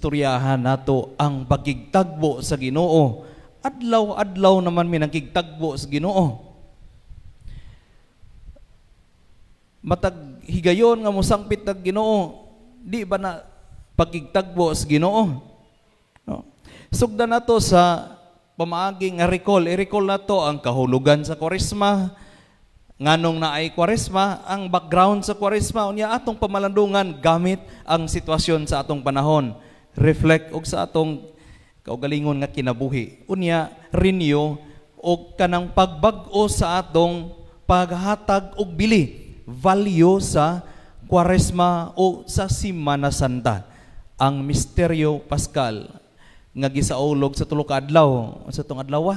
Istoryahan nato ang pagkigtagbo sa Ginoo. Adlaw-adlaw naman mi nagkigtagbo sa Ginoo. Matag higayon nga mosangpit tag Ginoo, di ba na pagkigtagbo sa Ginoo? No? Sugdan nato sa pamaagi nga recall. I-recall nato ang kahulugan sa Kwaresma, nganong naay Kwaresma, ang background sa Kwaresma, unya atong pamalandungan gamit ang sitwasyon sa atong panahon. Reflect og sa atong kaugalingon nga kinabuhi. Unya renew og kanang pagbag-o sa atong paghatag og bili, value sa Kwaresma o sa Semana Santa, ang Misteryo Pascal nga gisaulog sa tulo ka adlaw. Sa tong adlaw?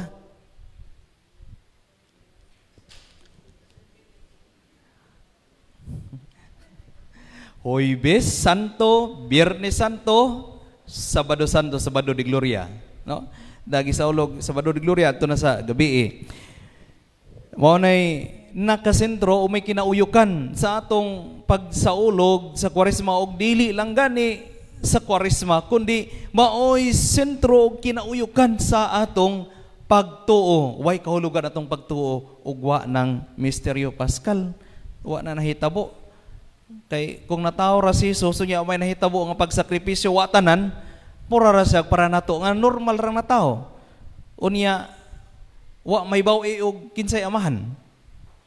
Huwebes Santo, Biyernes Santo, Sabado Santo, Sabado de Gloria, no? Dagi sa ulog Sabado de Gloria ato na sa gabi eh. Mao nay nakasentro o may kinauyukan sa atong pagsaulog sa Kwaresma og dili lang gani sa Kwaresma kundi maoy sentro og kinauyukan sa atong pagtuo. Way kahulugan atong pagtuo ug wa ng Misteryo Pascal, wa na nahitabo. Kay kung natawo ra si Jesus unya may nahitabo nga pagsakripisyo wa tanan, pura ra siya para nato nga normal ra natawo. Unya wa may baw-i og kinsay amahan.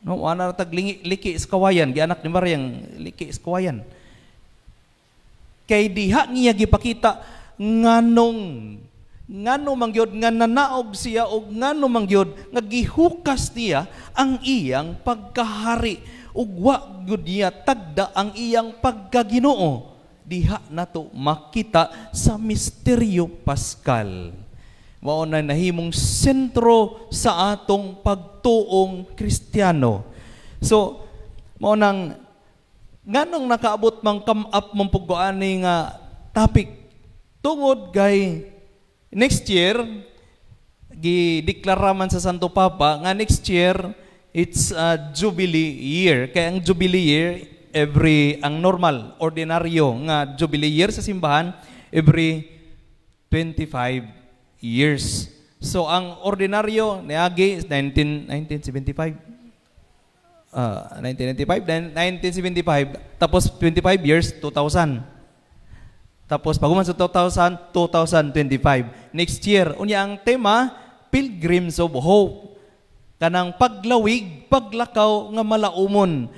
No, wa na tag liki sa kawayan, gianak ni Maria liki sa kawayan. Kay diha niya gipakita nganong ngano mangyod nga nanaog siya og ngano mangyod nga gihukas niya ang iyang pagkahari ug wa gyud niya tagda ang iyang pagkaginoo. Diha nato makita sa Misteryo Pascal. Mao na nahimong sentro sa atong pagtuong Kristiyano. So mao nang nganong nakaabot mang come up mong puggoani nga topic tungod kay next year gideklara man sa Santo Papa nga next year it's a Jubilee year. Kaya ang Jubilee year, every, ang normal, ordinaryo nga Jubilee year sa simbahan, every 25 years. So ang ordinaryo, niagi, 1975, 1995, then 1975, tapos 25 years, 2000. Tapos pag sa 2000, 2025. Next year, unya ang tema, Pilgrims of Hope. Kanang paglawig, paglakaw nga malaumon.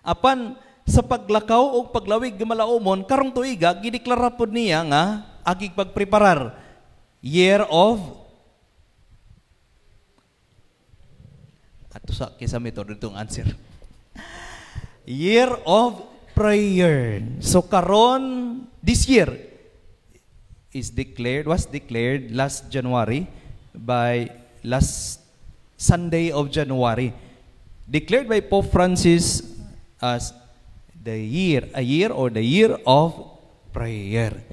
Apan sa paglakaw o paglawig nga malaumon, karong tuiga gideklara pod niya nga agig pagpreparar. Year of ato sa kisa mito ditong answer. Year of prayer. So karon this year is declared, was declared last January by last Sunday of January, declared by Pope Francis as the year, a year or the year of prayer.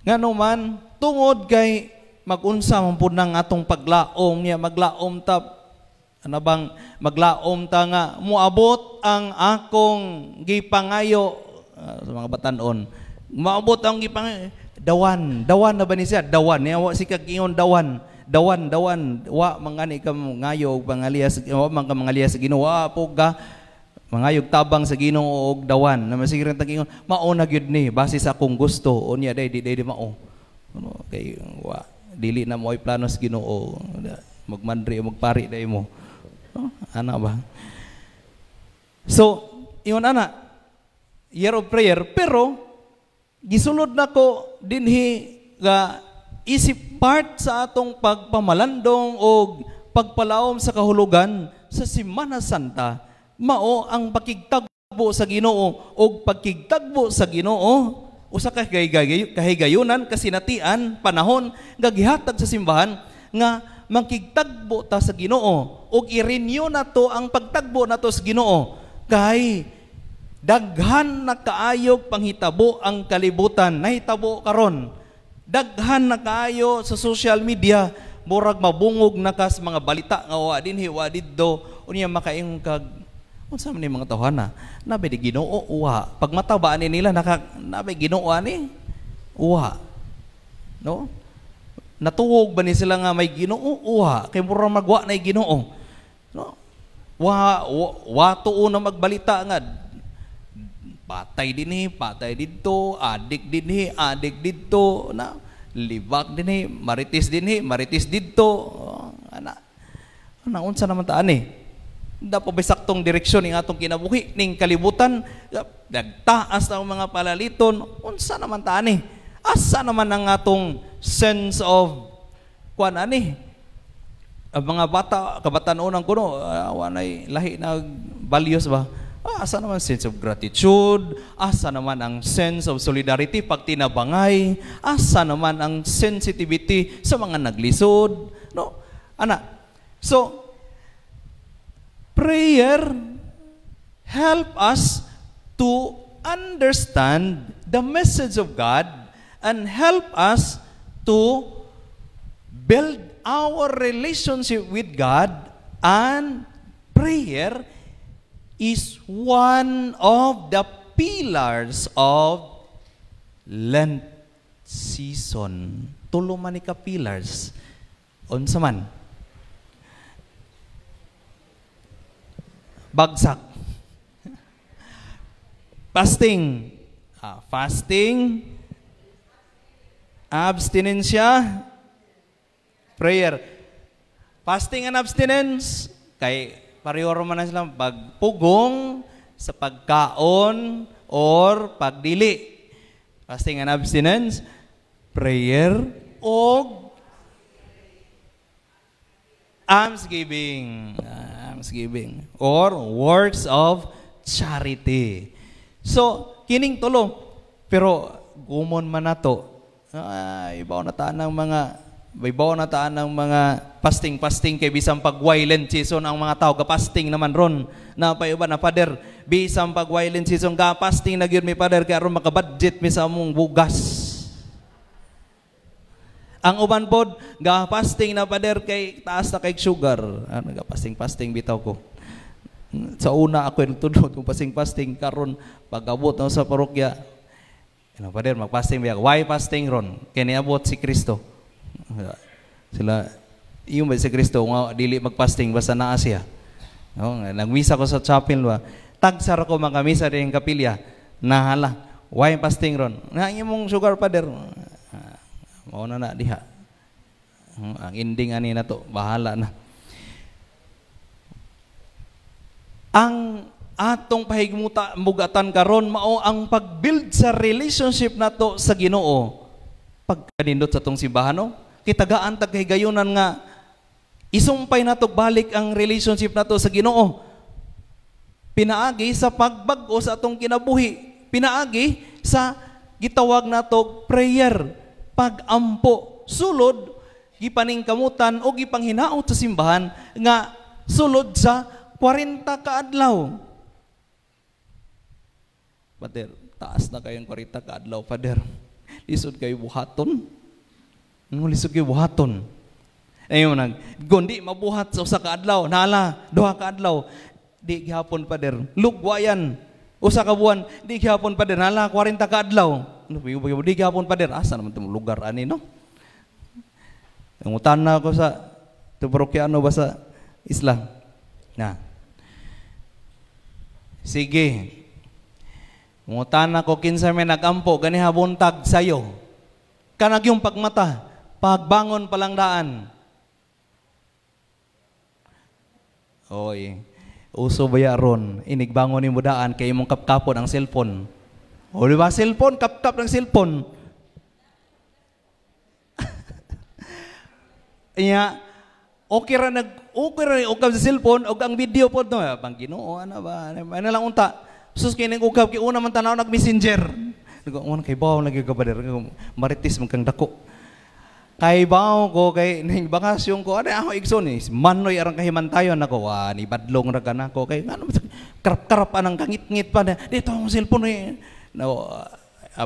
Ngano man, tungod kay magunsa man pud nang atong paglaom niya, maglaom ta, ano bang maglaom ta nga moabot ang akong gipangayo sa mga batan-on. Moabot ang gipangayo, dawan, dawan na ba ni siya? Dawan, niya wa si kag ingon dawan. Dawan, dawan, wa mangani ka ngayo og pangaliya sa, wa man ka mangaliya sa Ginoo, wa po ka mangayog tabang sa Ginoo og dawan. Na masigir ang tagingon, mao na gyud ni base sa akong gusto, unya day di day di mao. Ano kay wa dili na mo'y plano sa Ginoo, magmandri o magpari day mo. No? Ana ba? So, ingon ana, year of prayer, pero gisulod nako dinhi nga isip part sa atong pagpamalandong o pagpalaom sa kahulugan sa Semana Santa, mao ang pakigtagbo sa Ginoo og pagkigtagbo sa Ginoo usa ka kahigayunan kasinatian panahon nga gihatag sa simbahan nga makigtagbo ta sa Ginoo og i-renew nato ang pagtagbo nato sa Ginoo kay daghan na kaayog panghitabo ang kalibutan. Nahitabo karon daghan na kaayo sa social media, murag mabungog na ka sa mga balita nga wa dinhi wa didto, unya makaingon kag unsa man ni mga tawhana, nabi di Ginoo uwa. Pag mataba ani nila naka nabi Ginoo ani. Uwa. No? Natuog ba ni sila nga may Ginoo? Uwa. Kay mura magwa na Ginoo. No? Wa, wa, wa tuo na magbalita nga patay dinhi, patay didto, adik dinhi, adik didto, na libak dinhi, maritis dinhi, maritis didto. Oh, ana. Ana unsa naman ta ani? Dapat ba saktong direksyon ning atong kinabuhi ning kalibutan, nagtaas ang mga palaliton, unsa naman ta ani? Asa naman ang atong sense of kuan ani? Ang mga bata, kabataan kuno, wanay lahi na values ba? Asa naman sense of gratitude? Asa naman ang sense of solidarity pag tinabangay? Asa naman ang sensitivity sa mga naglisod? No? Ana. So, prayer help us to understand the message of God and help us to build our relationship with God, and prayer is one of the pillars of Lent season. Tulo man ni ka pillars. Unsa man? Bagsak. Fasting. Fasting, abstinensya, prayer. Fasting and abstinence, kay pareho man na sila pagpugong sa pagkaon or pagdili. Fasting and abstinence, prayer, og almsgiving. Almsgiving or works of charity. So, kining tulo. Pero gumon man nato. Ay, ibaw na taan ng mga ibaw na taan ng mga fasting-fasting kay bisan pag Lent season ang mga tao ga-fasting naman ron. Na pa iba na father, bisan pag Lent season ga-fasting na gyud mi father kay aron maka-budget mi sa among bugas. Ang uban pod ga-fasting na father kay taas na kay sugar. Ano ga-fasting-fasting bitaw ko. Sa una ako nagtudlo kung fasting-fasting, karon pag-abot na sa parokya. Ano father, mag-fasting biya. Why fasting ron? Kay niabot si Kristo. Sila yung ba si Kristo nga dili magfasting basta naa siya. No, nagmisa ko sa chapel ba. Tagsara ko makamisa din kapilya. Nahala. Why fasting ron? Na imong sugar father. Mao na na diha. Ang ending ani na to, bahala na. Ang atong pahigmuta mugatan karon mao ang pag-build sa relationship nato sa Ginoo. Pagkanindot sa tong simbahan, no? Kitagaan tag kahigayonan nga isumpay nato balik ang relationship nato sa Ginoo. Pinaagi sa pagbag-o sa atong kinabuhi, pinaagi sa gitawag nato prayer, pagampo, sulod gipaningkamutan o gipanghinaot sa simbahan nga sulod sa 40 ka adlaw. Father, taas na kayong 40 ka adlaw, Father. Lisod kayo buhaton. Lisod kayo buhaton. Ayun nag, kundi mabuhat sa usa ka adlaw, nala, duha ka adlaw, di gihapon Father. Lugwayan, usa ka buwan, di gihapon Father, nala 40 ka adlaw. Ano, di gihapon Father, asa naman itong lugar ani, no? Nangutan na ako sa parokyano ba sa isla. Na. Sige. Ngutan ako kinsa may nagampo ganiha buntag sayo. Kanag yung pagmata, pagbangon palang daan. Oy, uso ba ya ron? Inigbangon nimo daan kay imong kapkapon ang cellphone. O di ba cellphone, kapkap ng cellphone. Iya, okay ra nag okay ra ukab sa cellphone og ang video pod no, pang Ginoo ana ba? Ano lang unta. Sus kay ning ukab kay una man tan-aw nag messenger. Nag kay bawo lagi ka bader, maritis man kang dako. Kay bawo ko kay ning bakasyon ko ana ako igsoon ni manoy arang kahimantayon ako wa ni badlong ra kana ko kay ano karap-karap anang kangit-ngit pa na dito akong cellphone eh. No,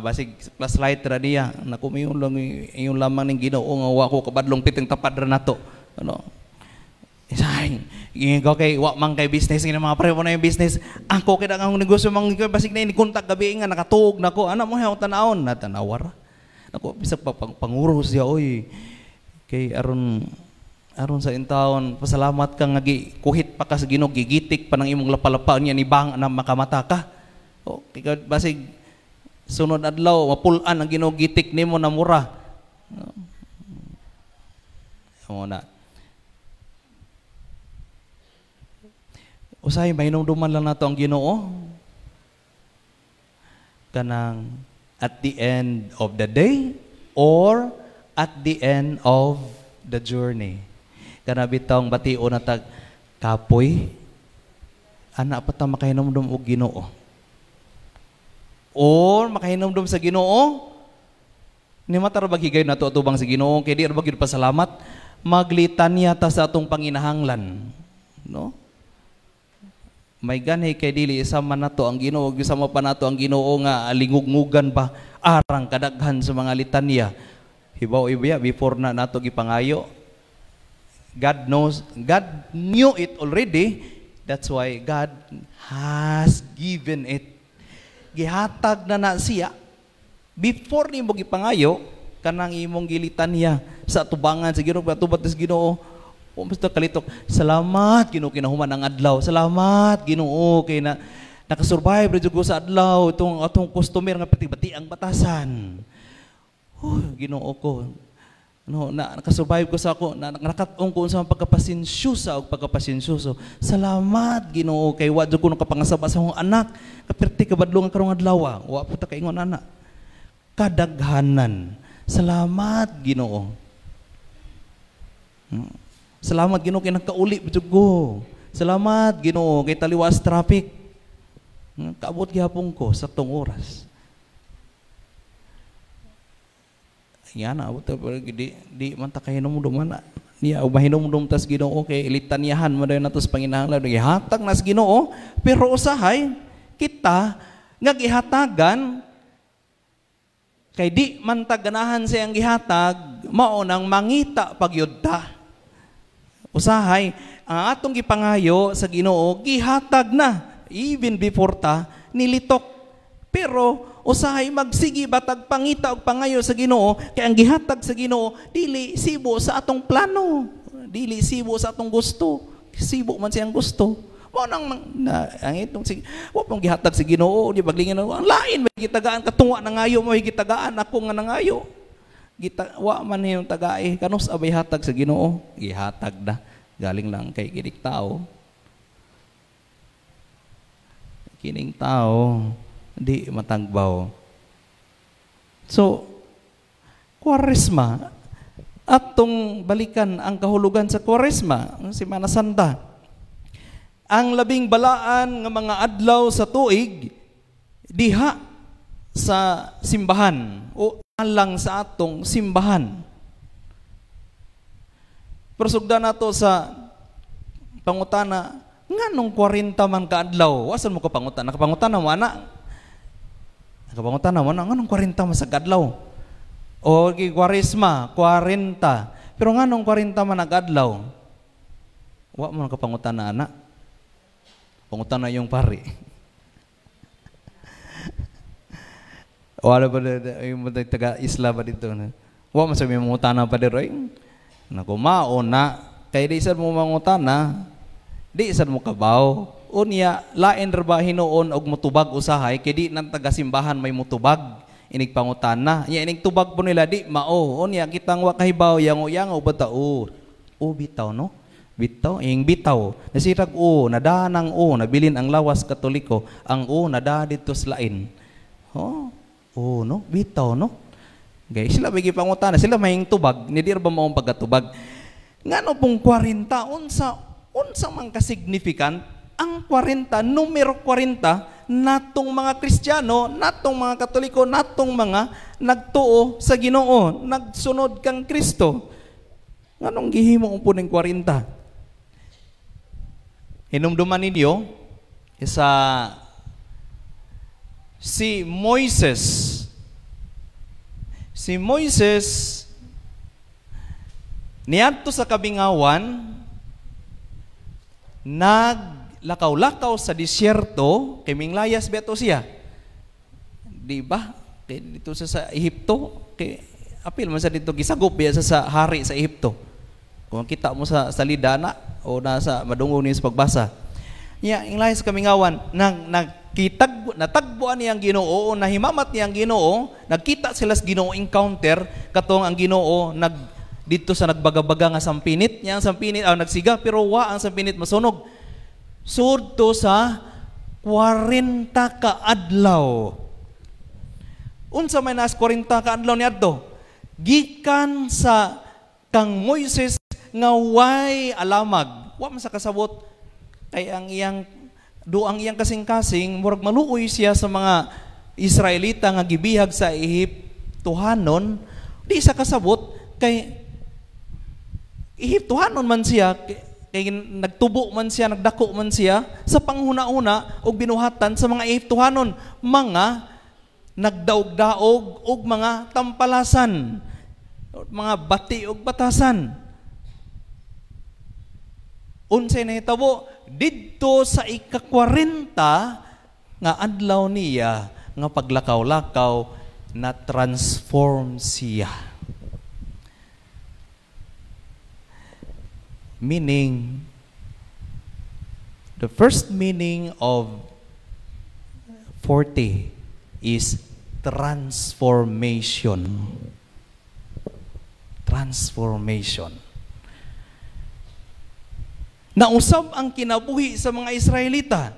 basig flashlight ra niya nako mayon lang iyon lamang ning Ginoo nga wa ko kabadlong piting tapad ra nato. Ano? Isay, ko kay wa man kay business ngene mga pareho na yung business. Ako kay ang negosyo mang basig na ni kontak gabi nga nakatuog nako. Ana mo haw tan-awon na tanawar. Ako bisag pa panguro siya oy. Kay aron aron sa intawon, pasalamat ka nga kuhit pa ka sa Ginoo, gigitik pa ng imong lapalapa niya ni bang na makamata ka. O kay basig sunod adlaw mapul-an ang Ginoo gitik nimo na mura. No. Amo na. Usahay mahinumduman lang nato ang Ginoo kanang at the end of the day or at the end of the journey. Kana bitawng batio na tag kapoy, ana pa ta makahinumdum og Ginoo. Or makahinumdum sa Ginoo, ni matar bag higay nato atubang sa Ginoo kay di ra gyud pasalamat, maglitanya ta sa atong panginahanglan, no? May ganhi kay dili sama nato ang Ginoo, sama pa nato ang Ginoo nga lingugmugan ba arang kadaghan sa mga litanya. Hibaw ibiya before na nato gipangayo. God knows, God knew it already. That's why God has given it. Gihatag na na siya before nimo gipangayo kanang imong gilitanya sa tubangan sa Ginoo, tubat sa Ginoo. O basta kalitok, salamat Ginoo kinahuman ang adlaw. Salamat Ginoo kay na nakasurvive ra jud ko sa adlaw itong atong customer nga pati ang batasan. Oh, Ginoo ko. No, na nakasurvive ko sa ako, na nakat-ong ko sa pagkapasensyosa og pagkapasensyoso. Salamat Ginoo kay wa jud ko nakapangasaba sa akong anak. Kapirti kabadlong karong adlaw. Wa pud ta kaingon ana. Kadaghanan. Salamat Ginoo. Salamat Ginoo kay nagkauli jud ko. Salamat Ginoo kay taliwas traffic. Kaabot gihapon ko sa tong oras. Yan abot pero di man ta kahinumdum man niya og mahinumdum tas Ginoo kay litanyahan man dayon nato sa panginahanglan gihatag nas Ginoo, pero usahay kita nga gihatagan kay di man ta ganahan sa iyang gihatag, mao nang mangita pagyud ta. Usahay ang atong gipangayo sa Ginoo gihatag na even before ta nilitok, pero usahay magsigi batag pangita og pangayo sa Ginoo kay ang gihatag sa Ginoo dili sibo sa atong plano, dili sibo sa atong gusto, sibo man siyang gusto. Mao nang na, ang itong sig wa pong gihatag sa Ginoo di baglingin ang lain may gitagaan katunga nangayo mo gitagaan ako nga nangayo. Gita wa man yung tagae kanus abay hatag sa Ginoo gihatag na galing lang kay kining tao. Kining tao di matagbaw. So, Kwaresma, atong balikan ang kahulugan sa Kwaresma, ang Semana Santa. Ang labing balaan nga mga adlaw sa tuig, diha sa simbahan o alang sa atong simbahan. Pero sugdan nato sa pangutana, nganong 40 man ka adlaw? Wasan mo ka pangutana? Nakapangutana mo ana? Nakapangutana mo na, nganong 40 man sa kadlaw? O Kwaresma, 40. Pero nganong 40 man ang adlaw? Wa mo nakapangutana ana. Pangutana yung pari. Wala ba yung taga isla ba dito? Wa man sa may mangutana pa dito. Naku, mauna. Kay di sad mo mangutana, di sad mo kabaw. Unya, lain ra ba hinuon og mutubag usahay kay di nang taga-simbahan may mutubag inig pangutana. Nya inig tubag po nila di mao. Unya kitang wa kahibaw yango-yango ba ta o. O bitaw no? Bitaw, ing bitaw. Nasirag o, nadahan ang o, nabilin ang lawas Katoliko, ang o nada didto sa lain. Oh, o no, bitaw no. Okay, sila may gipangutana, sila may tubag, ni di ra ba maong pagkatubag. Ngano pong 40 unsa unsa man ka-significant ang 40, numero 40 natong mga Kristiyano, natong mga Katoliko, natong mga nagtuo sa Ginoo, nagsunod kang Kristo. Nganong gihimo ang puning 40? Hinumduman ninyo sa si Moises. Si Moises niadto sa kabingawan, naglakaw-lakaw sa disyerto, kay minglayas beto siya. Di ba? Kay dito sa Ehipto, kay apil man sa dito, gisagop biya sa hari sa Ehipto. Kung kita mo sa salida na o nasa madungog niyo sa pagbasa. Nya inglahi sa kamingawan nang nagkitag natagbuan niyang Ginoo, nahimamat niyang Ginoo, nagkita sila sa Ginoo, encounter katong ang Ginoo nag dito sa nagbagabaga nga sampinit niya, ang sampinit aw nagsiga pero wa ang sampinit masunog. Sud to sa 40 ka adlaw. Unsa may nas 40 ka adlaw niadto? Gikan sa kang Moises nga way alamag, wa man sa kasabot kay ang iyang do ang iyang kasing-kasing murag maluoy siya sa mga Israelita nga gibihag sa Ehiptohanon, di sa kasabot kay Ehiptohanon man siya, kay nagtubo man siya, nagdako man siya sa panghuna-una og binuhatan sa mga Ehiptohanon, mga nagdaog-daog og mga tampalasan, mga bati og batasan. Unsay nahitabo didto sa ika-40 nga adlaw niya nga paglakaw-lakaw, na transform siya. Meaning, the first meaning of 40 is transformation. Transformation. Nausab ang kinabuhi sa mga Israelita.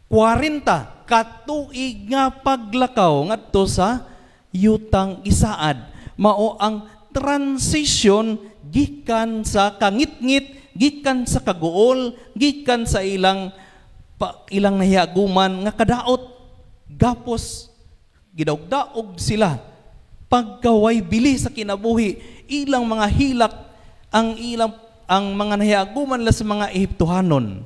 40 katuig nga paglakaw ngadto sa yutang isaad. Mao ang transition gikan sa kangitngit, gikan sa kaguol, gikan sa ilang ilang nahiaguman nga kadaot. Gapos gidaog-daog sila pagkaway bili sa kinabuhi, ilang mga hilak ang ilang ang mga nahiaguman la sa mga Ehiptohanon.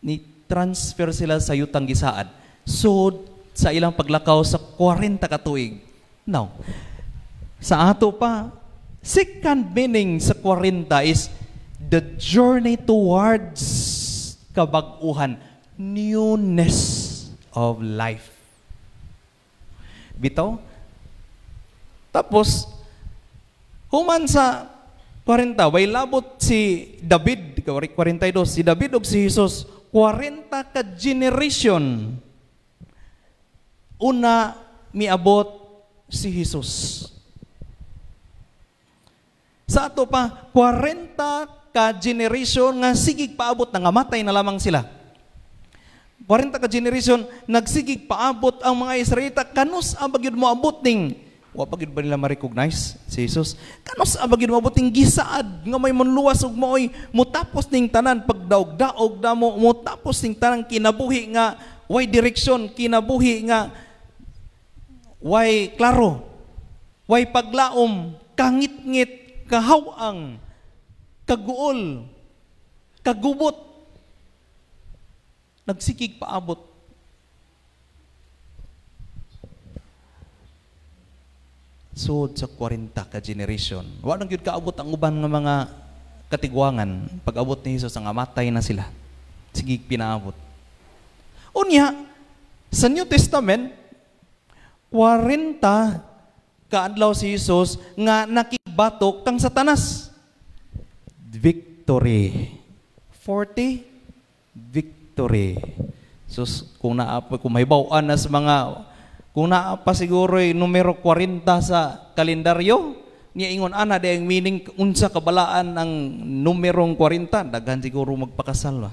Ni transfer sila sa yutang gisaad. So sa ilang paglakaw sa 40 ka tuig. Now, sa ato pa, second meaning sa 40 is the journey towards kabag-uhan, newness of life. Bitaw? Tapos, human sa 40, way labot si David, 42, si David ug si Jesus, 40 ka generation. Una, miabot si Jesus. Sa ato pa, 40 ka generation nga sigig paabot, nangamatay na lamang sila. 40 ka generation, nagsigig paabot ang mga Israelita, kanus ang bagyod mo abot ning, wa pa gyud ba nila ma-recognize si Jesus? Kanus ang bagyod mo abot ning gisaad nga may munluwas ug maoy mutapos ning tanan pagdaog-daog namo, mutapos ning tanang kinabuhi nga way direksyon, kinabuhi nga way klaro, way paglaom, kangitngit, kahawang, kaguol, kagubot, nagsikig paabot. Sud sa 40 ka generation. Wa nang gyud kaabot ang uban nga mga katigwangan. Pag-abot ni Jesus, ang amatay na sila. Sige, pinaabot. Unya, sa New Testament, 40 kaadlaw si Jesus nga nakibatok kang Satanas. Victory. 40, victory. So, kung naa kung may bawaan na sa mga, kung naa pa siguro numero 40 sa kalendaryo, niya ingon ana di ang meaning unsa kabalaan ang numerong 40, daghan siguro magpakasal ba.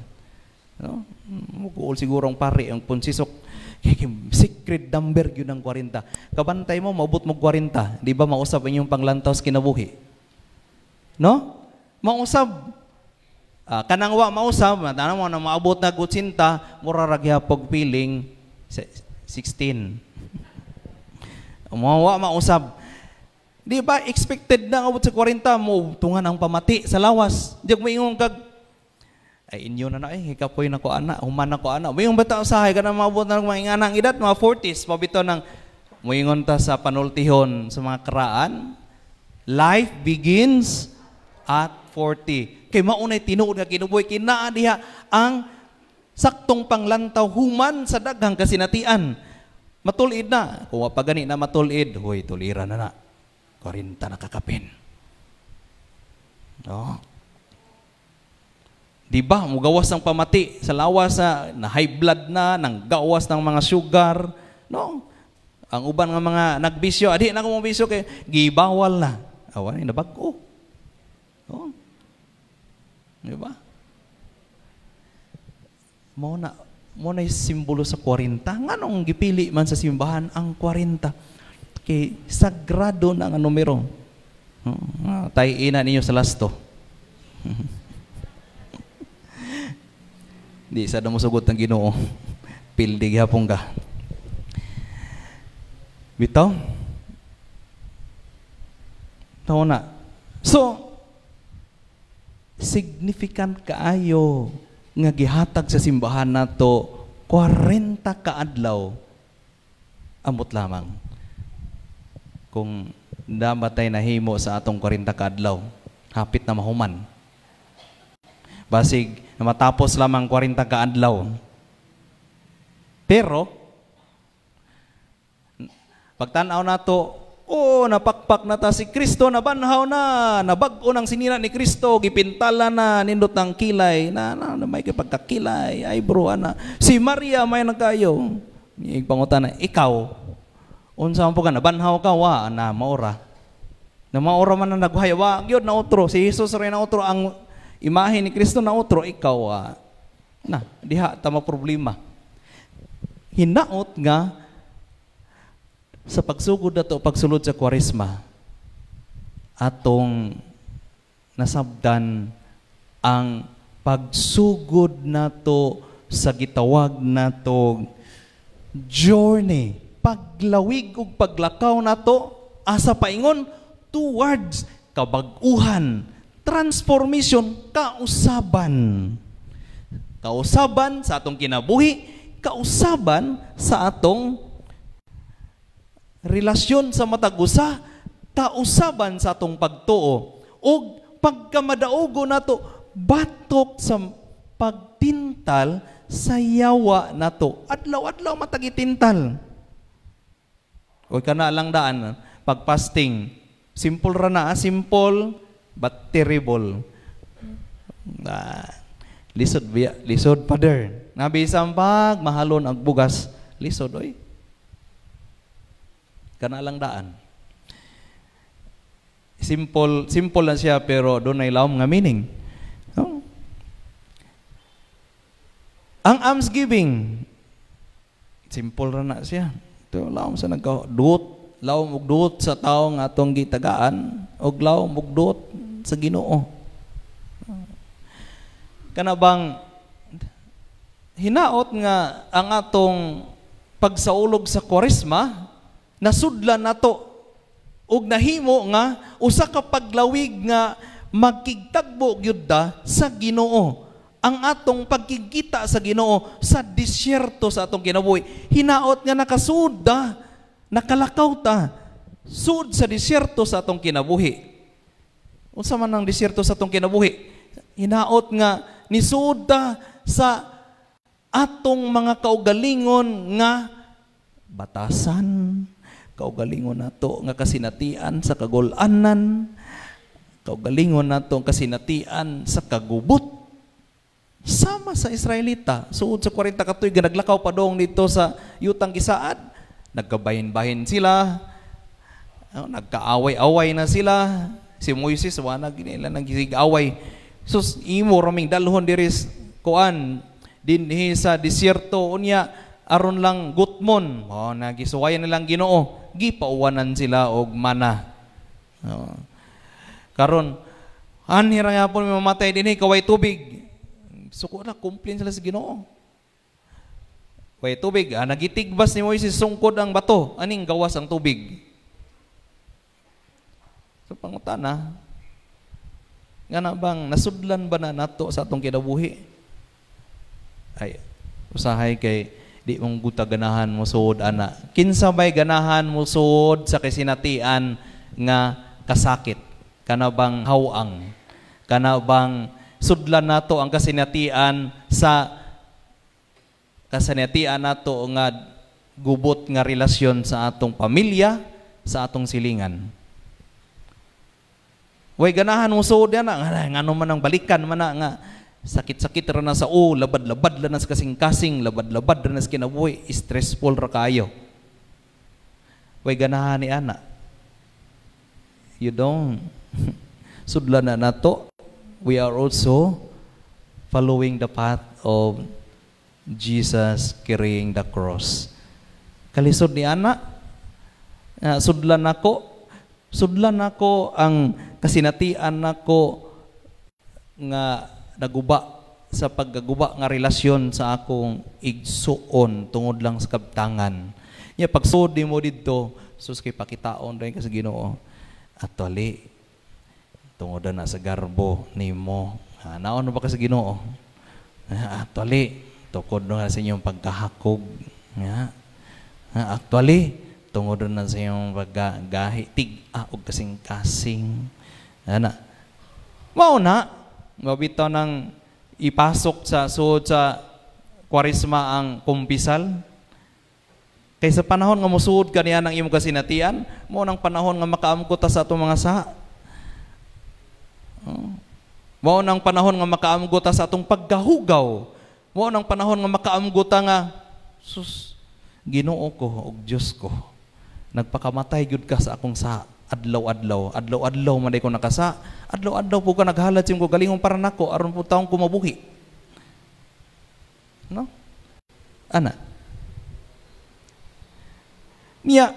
No? Mukuol siguro ang pare ang ponsisok. Secret number gyud ang 40. Kabantay mo maubot mo 40, di ba mausab inyong panglantaw sa kinabuhi? No? Mausab. Kanang wa mausab, tanan mo na maabot na 80, mura ra gyapog feeling 16. Wa mausab. Di ba expected na abot sa 40 mo tungan ang pamati sa lawas. Di mo ingon kag ay inyo na na ay hikapoy na ko ana, human na ko ana. Moingon bata usahay kana maabot na mga inganang edad, mga 40s, pabito nang moingon ta sa panultihon sa mga karaan. Life begins at 40. Kay maunay tinuod nga kinabuhi kinaa diha ang saktong panglantaw human sa daghang kasinatian. Matulid na. Kung wa pa gani na matulid, hoy, tulira na na. 40 na kakapin. No? Di ba? Mugawas ang pamati sa lawas na, na high blood na, nang gawas ng mga sugar. No? Ang uban nga mga nagbisyo, adi na ko mo bisyo kay gibawal na. Awan ni nabag-o. No? Di ba? Mo na simbolo sa 40. Nganong gipili man sa simbahan ang 40? Kay sagrado na nga numero. Tayo na ninyo sa lasto. Di sa musugot ng Ginoo. Pildi gihapon ka. Bitaw? Tao na. So, significant kaayo nga gihatag sa simbahan nato 40 kaadlaw amot lamang. Kung damatay nahimo sa atong 40 kaadlaw, hapit na mahuman. Basig na matapos lamang 40 kaadlaw. Pero pagtan-aw nato, oh, napakpak na ta si Kristo, nabanhaw na, nabag-o ng sinira ni Kristo, gipintala na, nindot ang kilay, na, na, na may pagkakilay, ay bro, ana. Si Maria may nagkayo. Pangutan na, ikaw, unsa man po ka, nabanhaw ka, wa, na, maura. Na maura man na nagbuhay, wa, gyud na otro, si Jesus rin na otro, ang imahe ni Kristo na otro, ikaw, wa, na, diha, tama problema. Hinaot nga, sa pagsugod na to, pagsulod sa Kwaresma, atong nasabdan ang pagsugod nato sa gitawag nato journey, paglawig ug paglakaw nato asa paingon towards kabag-uhan, transformation, kausaban. Kausaban sa atong kinabuhi, kausaban sa atong relasyon sa matag usa, kausaban sa atong pagtuo ug pagkamadaogo nato batok sa pagtintal sa yawa nato. Adlaw-adlaw matagitintal. O kana lang daan pagfasting, simple ra na, simple but terrible. Lisod biya, lisod pader. Nabisan pag mahalon ang bugas, lisod oy. Kana lang daan. Simple, simple lang siya pero doon ay lawom nga meaning. No? Ang almsgiving, simple ra na siya. Ito lawom sa nagka duot, lawom og duot sa tawo nga atong gitagaan og lawom og duot sa Ginoo. Kana bang hinaot nga ang atong pagsaulog sa Kwaresma nasudlan nato og nahimo nga usa ka paglawig nga magkigtagbo gyud ta sa Ginoo. Ang atong pagkigkita sa Ginoo sa disyerto sa atong kinabuhi, hinaot nga nakasud ta, nakalakaw ta sud sa disyerto sa atong kinabuhi. Unsa man ang disyerto sa atong kinabuhi? Hinaot nga nisud ta sa atong mga kaugalingon nga batasan, kaugalingon nato nga kasinatian sa kagulanan, kaugalingon nato ang kasinatian sa kagubot. Sama sa Israelita, suod sa 40 ka tuig naglakaw pa dong dito sa yutang gisaad, nagkabahin-bahin sila, nagkaaway-away na sila. Si Moises wa na nila nagsigaway. Sus, imo raming dalhon diri kuan dinhi sa disyerto unya aron lang gutmon. Oh, nagisuwayan nilang Ginoo, gipauwanan sila og mana. Oh. Karon anhi ra gyapon may mamatay dinhi kaway tubig. Suko na complain sila sa Ginoo. Way tubig, nagitigbas ni Moises sungkod ang bato, aning gawas ang tubig. So pangutana, nga na bang nasudlan ba na nato sa atong kinabuhi? Ay, usahay kay di mong guta ganahan mo suod ana. Kinsa bay ganahan mo suod sa kasinatian nga kasakit? Kana bang hawang? Kana bang sudlan nato ang kasinatian sa kasinatian nato nga gubot nga relasyon sa atong pamilya, sa atong silingan. Way ganahan mo suod yan na, ngano man ang balikan man na nga sakit-sakit ra na sa o, labad-labad ra na sa kasing-kasing, labad-labad ra na sa kinabuhi, stressful ra kayo. Way ganahan ni ana. You don't. Sudlan na nato. We are also following the path of Jesus carrying the cross. Kalisod ni ana, sudlan nako ang kasinatian nako nga naguba sa paggaguba nga relasyon sa akong igsuon tungod lang sa kabtangan. Nya pagsud mo didto, sus, kay pakitaon rin ka sa Ginoo. Actually, tungod na sa garbo nimo. Ha, naon ba ka sa Ginoo? Actually, tukod na sa inyong pagkahakog. Nga. Actually, tungod na sa inyong paggahi, tig-a og kasing-kasing. Ana. Mao na, mabitaw nang ipasok sa suod sa Kwaresma ang kumpisal. Kay sa panahon nga mosuod kaniya ng imong kasinatian, mo nang panahon nga makaamgo ta sa atong mga saha. Oh. Mao nang panahon nga makaamgo ta sa atong pagkahugaw. Mao nang panahon nga makaamgo ta nga, sus, Ginoo ko ug Dios ko. Nagpakamatay gyud ka sa akong sa adlaw-adlaw. Adlaw-adlaw man ko nakasa. Adlaw-adlaw po ka naghalad sa imong kaugalingon para nako aron po taong ko mabuhi. No? Ana. Niya,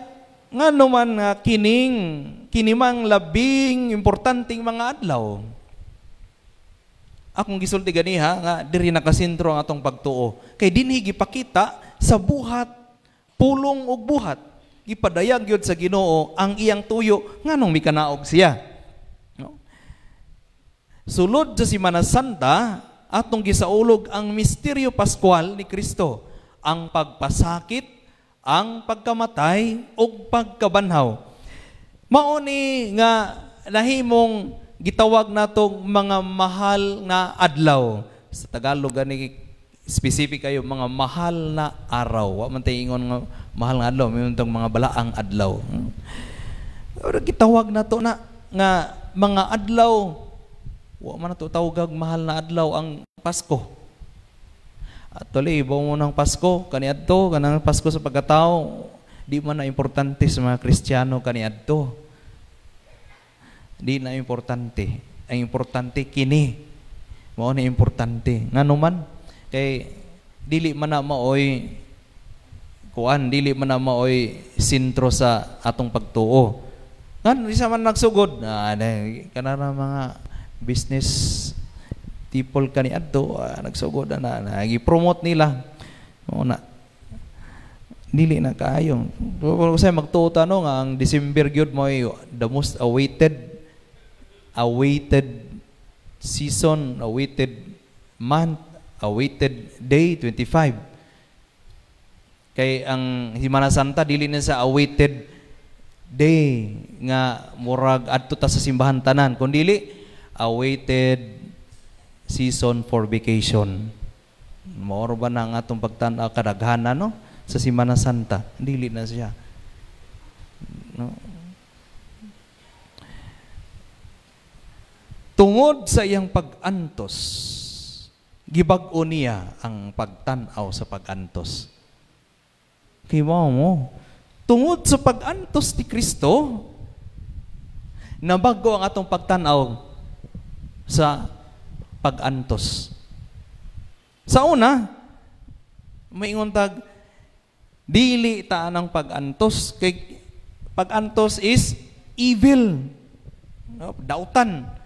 ngano man nga kining kini mang labing importanteng mga adlaw. Akong gisulti ganiha nga diri nakasentro ang atong pagtuo. Kay dinhi gipakita sa buhat, pulong ug buhat. Gipadayag gyud sa Ginoo ang iyang tuyo nganong mikanaog siya. No? Sulod sa Simana Santa, atong gisaulog ang misteryo pascual ni Kristo, ang pagpasakit, ang pagkamatay ug pagkabanhaw. Mao ni nga nahimong gitawag natong mga mahal na adlaw. Sa Tagalog gani specific kayo, mga mahal na araw. Wa man tay ingon nga mahal nga adlaw, may mga balaang adlaw. Pero gitawag nato na nga mga adlaw, wa man nato tawgag mahal na adlaw ang Pasko. Actually, ibaw mo ng Pasko kaniadto, kanang Pasko sa pagkatao, di man na importante sa mga Kristiyano kaniadto. Di na importante. Ang importante kini. Mao na importante. Ngano man kay dili man na maoy kuan, dili man na maoy sentro sa atong pagtuo. Ngan di sa man nagsugod, ah, kana na mga business people kaniadto, nagsugod na, na gi-promote nila. Mao na dili na kaayo. Kasi magtuo ta, no, nga ang December gyud mo the most awaited awaited season, awaited month, awaited day 25. Kay ang Semana Santa dili na sa awaited day nga murag adto ta sa simbahan tanan, kun dili awaited season for vacation. Mao ba na ang atong pagtan-aw kadaghanan, no, sa Semana Santa? Dili na siya. No? Tungod sa iyang pag-antos, gibag-o niya ang pagtan-aw sa pag-antos. Kay mo, tungod sa pag-antos ni Kristo, nabago ang atong pagtan-aw sa pag-antos. Sa una, maingon tag dili ta ng pag-antos kay pag-antos is evil. No, dautan.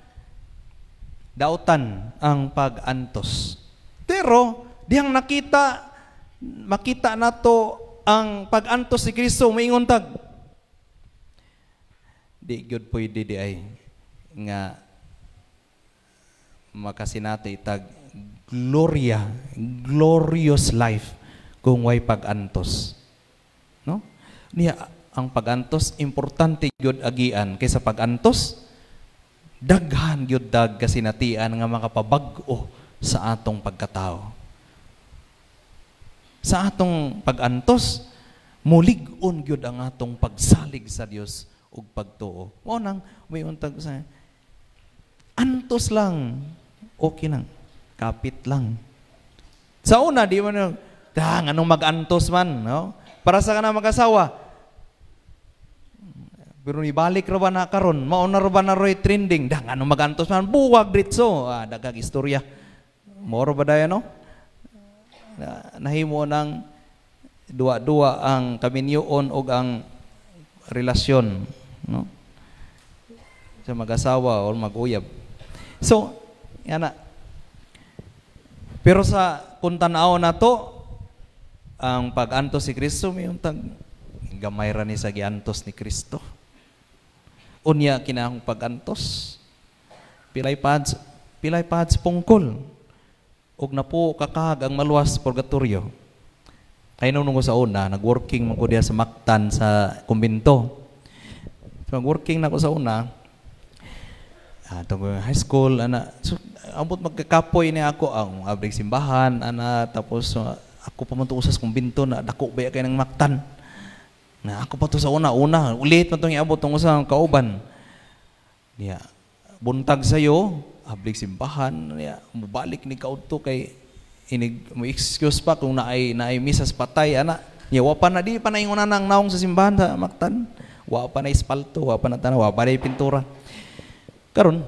Dautan ang pag-antos. Pero dihang nakita makita nato ang pag-antos ni Kristo, maingon tag di gyud pwede di ay nga makasinati tag gloria, glorious life kung way pag-antos. No? Niya ang pag-antos importante gyud agian kaysa pag-antos daghan gyud dag kasinatian nga makapabag-o sa atong pagkatao. Sa atong pag-antos, Mulig-on gyud ang atong pagsalig sa Dios ug pagtuo. Mao nang may untag sa antos lang, okay lang, kapit lang. Sa una, di man, dang, anong mag-antos man, no? Para sa kanang mag-asawa. Pero ibalik ra ba na karon, mao na ra ba na roy trending, dang, anong mag-antos man, buwag ditso. Ah, daghang istorya. Moro ba daya, no? Nahimo ng duwa-duwa ang kaminyoon og ang relasyon, no? Sa mag-asawa or mag-uyab. So, yan na. Pero sa kung tan-aw na to, ang pag-antos si Kristo, may untag, gamay ra ni sa giantos ni Kristo. Unya kinahang pag-antos. Pilay pads pungkol. Og napo kakag ang maluwas purgatorio. Kay nung sa una, nag-working man ko diya sa Mactan sa kumbento. So, nag-working na ko sa una, tungkol high school, ana, so, ambot magkakapoy ni ako ang abrig simbahan, ana, tapos ako pa man to usas kumbento na dako ba kay ng Mactan. Na ako pa to sa una, una, ulit man tong iabot tong usa kauban. Niya, buntag sayo, ablig simbahan, niya, mubalik ni kaudto kay inig mo excuse pa kung naay misas patay ana. Niya wa pa na di pa na ingon nang naong sa simbahan sa Mactan. Wa pa na espalto, wa pa na tanaw, wa pa na pintura. Karon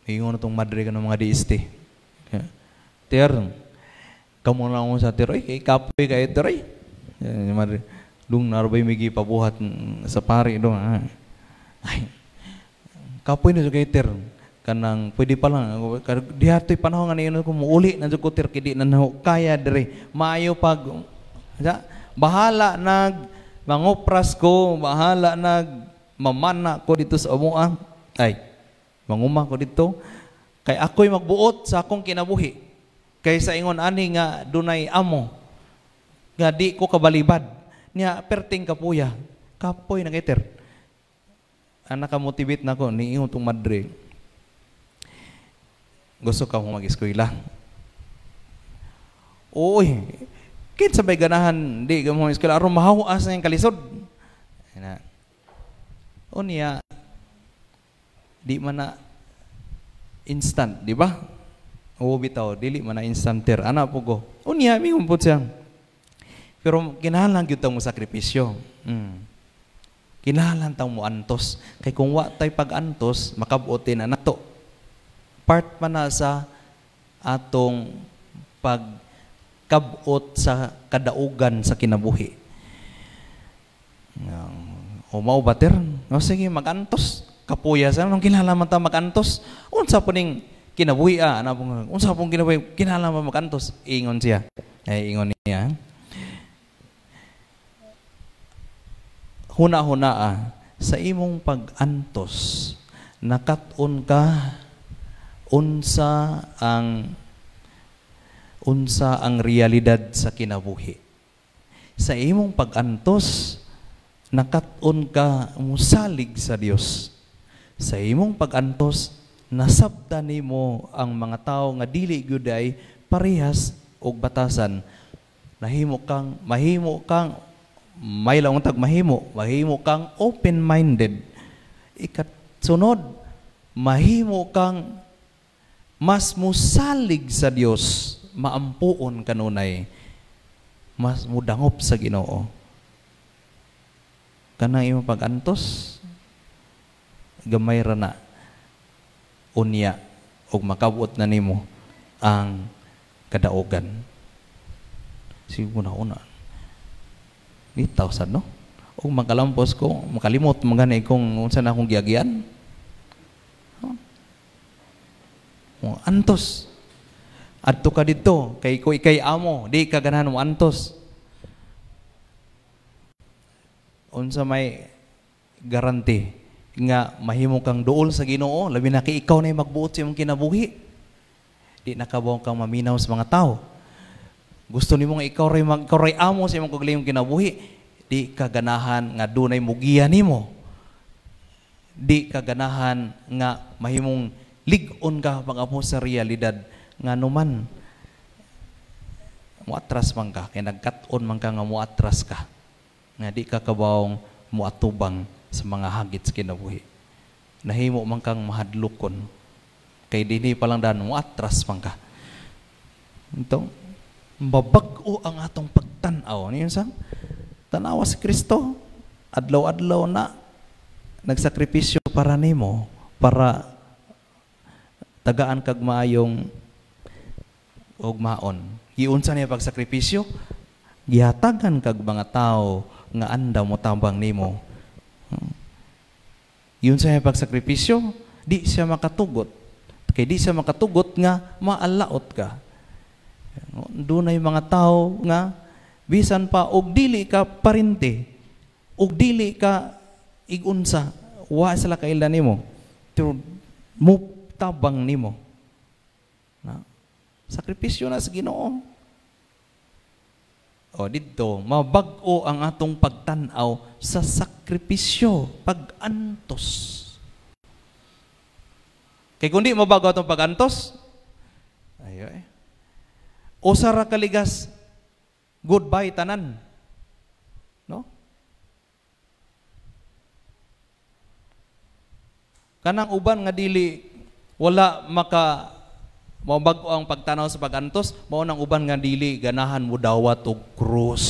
ingon na tong madre kanang mga DST. Ter, kamo na ako sa ter, ay kay kapoy kay ter ay. Madre, dung narabay migi pabuhat sa pari dong. Ay, kapoy na kay ter. Kanang pwede pa lang diha to'y panahon nga niyon ko muuli na jud ko ter kay di na naho kaya dire maayo pag sa bahala nag mangupras ko, bahala nag mamana ko dito sa amoa, ay manguma ko dito kay ako'y magbuot sa akong kinabuhi kaysa ingon ani nga dunay amo nga di ko kabalibad niya perting kapuya kapoy na kay ter. Anak ka motivate na ko niingon tong madre, gusto ka mo mag-eskwela? Uy, kinsa bay ganahan di ka mo mag-eskwela aron mahawas na yung kalisod. Ana. Unya, di man na instant, di ba? Oo bitaw, dili man na instant ter. Ana po ko. Unya, mingon po siya. Pero kinahanglan gyud ta mo sakripisyo. Kinahanglan ta mo antos. Kay kung wa tay pag-antos, makab-otin na nato. Part man na sa atong pagkabot sa kadaugan sa kinabuhi. O mao ba ter? O sige, magantos. Kapuya sa nung kinahanglan man ta magantos. Unsa po ning kinabuhi ah? Ano pong, unsa pong kinabuhi? Kinahanglan man magantos. Ingon siya. Ay, ingon niya. Huna-huna ah, sa imong pag-antos, nakat-on ka unsa ang realidad sa kinabuhi. Sa imong pag-antos, nakat-on ka musalig sa Dios. Sa imong pag-antos, nasabtan nimo ang mga tawo nga dili gyud ay parehas og batasan. Mahimo kang may laong tag mahimo, mahimo kang open-minded. Ikatsunod, mahimo kang mas musalig sa Dios, maampuon kanunay, mas mudangop sa Ginoo. Kanang imong pag-antos, gamay ra na unya og makabot na nimo ang kadaugan. Siguro na una. Bitaw sad no? Og makalampos ko, makalimot man gani kung unsa na akong giagyan. Oh, antos. Adto ka didto kay ko ikay amo, di ka ganahan mo antos. Unsa may garanti nga mahimo kang duol sa Ginoo, labi na kay ikaw na magbuot sa imong kinabuhi. Di nakabaw kang maminaw sa mga tao. Gusto nimo nga ikaw ray ikaw ray amo sa imong kaugalingong kinabuhi, di ka ganahan nga dunay mugiya nimo. Di ka ganahan nga mahimong lig-on ka pag-amo sa realidad nga numan muatras man ka, kay nagkat-on man ka nga muatras ka. Nga di ka kabawong muatubang sa mga hagit sa kinabuhi. Nahimo man kang mahadlokon. Kay dinhi pa lang daan, muatras man ka. Ito, mabag-o ang atong pagtan-aw. Ano yun sa? Tanawa si Kristo. Adlaw-adlaw na nagsakripisyo para nimo, para tagaan kag maayong ugmaon. Giunsa niya pagsakripisyo? Gihatagan kag mga tao nga andam mo tambang nimo. Giunsa niya pagsakripisyo? Di siya makatugot. Kay di siya makatugot nga maalaot ka. Dunay mga tao nga bisan pa og dili ka parente, og dili ka igunsa, wa sila kaila nimo, pero mo tabang nimo. Na, sakripisyo na sa Ginoo. O didto mabag-o ang atong pagtan-aw sa sakripisyo, pag-antos. Kay kundi mabago atong pag-antos, ayo eh. Usa ra kaligas, goodbye tanan. No? Kanang uban nga dili wala maka mabag-o ang pagtanaw sa pag-antos, mao nang uban nga dili ganahan mo dawat og krus.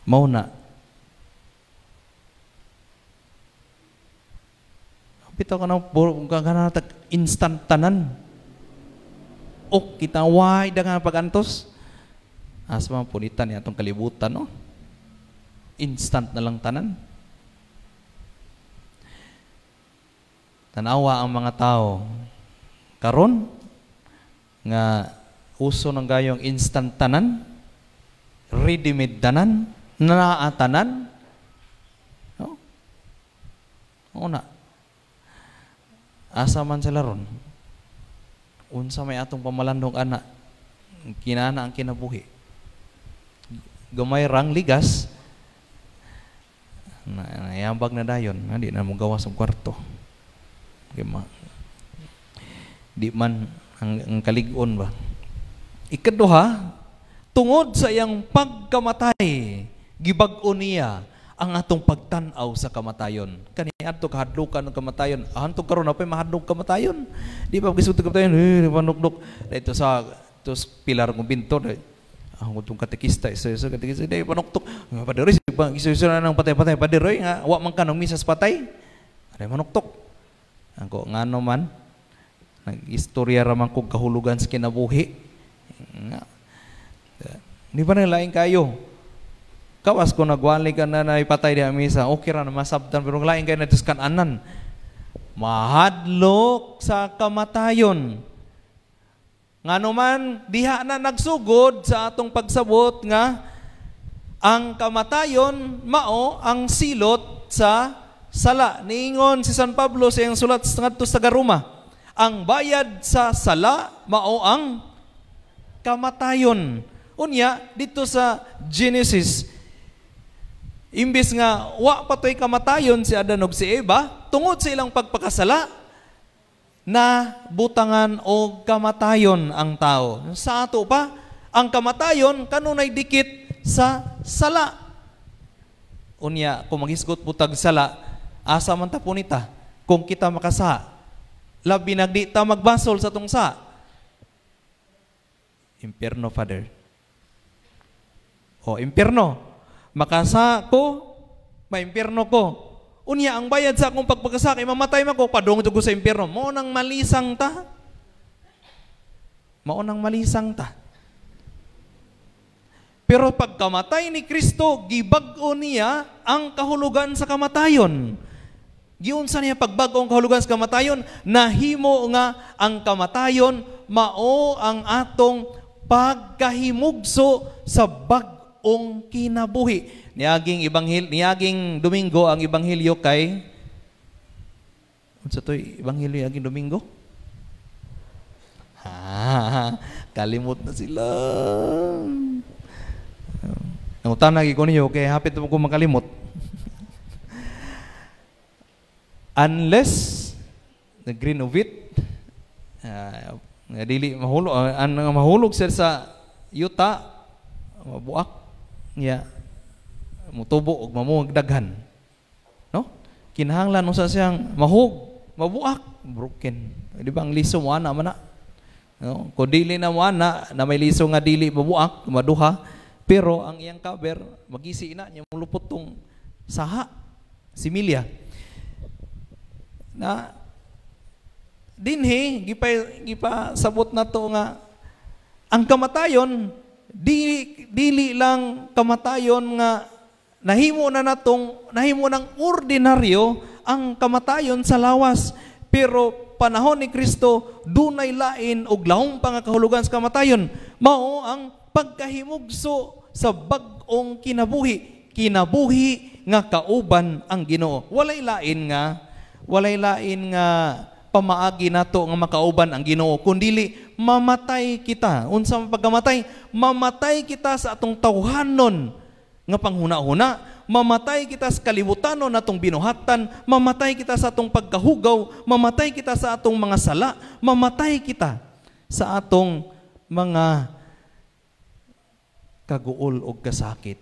Mao na. Bitaw ka na, tag instant tanan. O kita why da nga pag-antos? Asa man punitan niya atong kalibutan, no? Instant na lang tanan. Tanawa ang mga tao karon nga uso ng gayong instant tanan, ready-made tanan, naa tanan. No? Oo na. Asa man sila ron? Unsa may atong pamalandong ana, kinana ang kinabuhi. Gamay rang ligas, nayambag na dayon, di na mo gawas ang kwarto. Di man ang kalig-on ba. Ikaduha, tungod sa iyang pagkamatay, gibag-o niya ang atong pagtan-aw sa kamatayon. Kani adto kahadlukan ng kamatayon. Hantog karon apay mahadlok kamatayon. Di ba gisud kamatayon, eh panukdok dito sa tos pilar ng binto. Ang utong katekista isa-isa katekista di panuktok. Paderoy isa-isa na nang patay-patay paderoy nga wa man ka nang misas patay. Aray manuktok. Angko ngano man nag-istorya ra man kog kahulugan sa kinabuhi. Nga. Di ba na lain kayo? Kawas ko nagwali ka na naipatay di misa, okay ra na masabtan, pero lain kayo na kananan. Mahadlok sa kamatayon. Ngano man, diha na nagsugod sa atong pagsabot nga ang kamatayon mao ang silot sa sala. Niingon si San Pablo sa iyang sulat ngadto sa Roma, ang bayad sa sala mao ang kamatayon. Unya dito sa Genesis, imbis nga wa patoy kamatayon si Adan ug si Eva, tungod sa ilang pagpakasala, na butangan og kamatayon ang tao. Sa ato pa, ang kamatayon kanunay dikit sa sala. Unya, kung maghisgot putag sala, asa man ta punita kung kita makasa. Labi nagdi ta magbasol sa tong sa. Impierno, Father. O, impierno. Makasa ko, maimpierno ko. Unya, ang bayad sa akong pagpagkasa, kay mamatay man ko, padung ko sa impierno. Mao nang malisang ta. Mao nang malisang ta. Pero pagkamatay ni Kristo, gibag-o niya ang kahulugan sa kamatayon. Giunsa niya pagbag-o ang kahulugan sa kamatayon, nahimo nga ang kamatayon mao ang atong pagkahimugso sa bag-ong kinabuhi. Niaging Domingo ang ebanghelyo kay unsa toy ebanghelyo niaging Domingo? Ha, kalimot na sila. Nangutana gyud ko ninyo kay hapit mo ko makalimot. Unless the green of it, Nga dili mahulog, ang mahulog sir sa yuta mabuak nya mutubo og mamuhag daghan. No? Kinahanglan usa siyang mahug, mabuak, broken. Di ba ang liso mo ana man na? No? Kung dili na mo ana, na may liso nga dili mabuak, maduha, pero ang iyang cover magisi na nya mulupot tong saha, similya. Na dinhi gipa sabot na to nga ang kamatayon dili lang kamatayon nga nahimo na natong nahimo ng ordinaryo ang kamatayon sa lawas, pero panahon ni Kristo dunay lain og lahong pa nga kahulugan sa kamatayon, mao ang pagkahimugso sa bag-ong kinabuhi, kinabuhi nga kauban ang Ginoo. Walay lain nga pamaagi nato nga makauban ang Ginoo kundili mamatay kita. Unsa man pagkamatay? Mamatay kita sa atong tawhanon nga panghuna-huna, mamatay kita sa kalibutanon natong binuhatan, mamatay kita sa atong pagkahugaw, mamatay kita sa atong mga sala, mamatay kita sa atong mga kaguol og kasakit.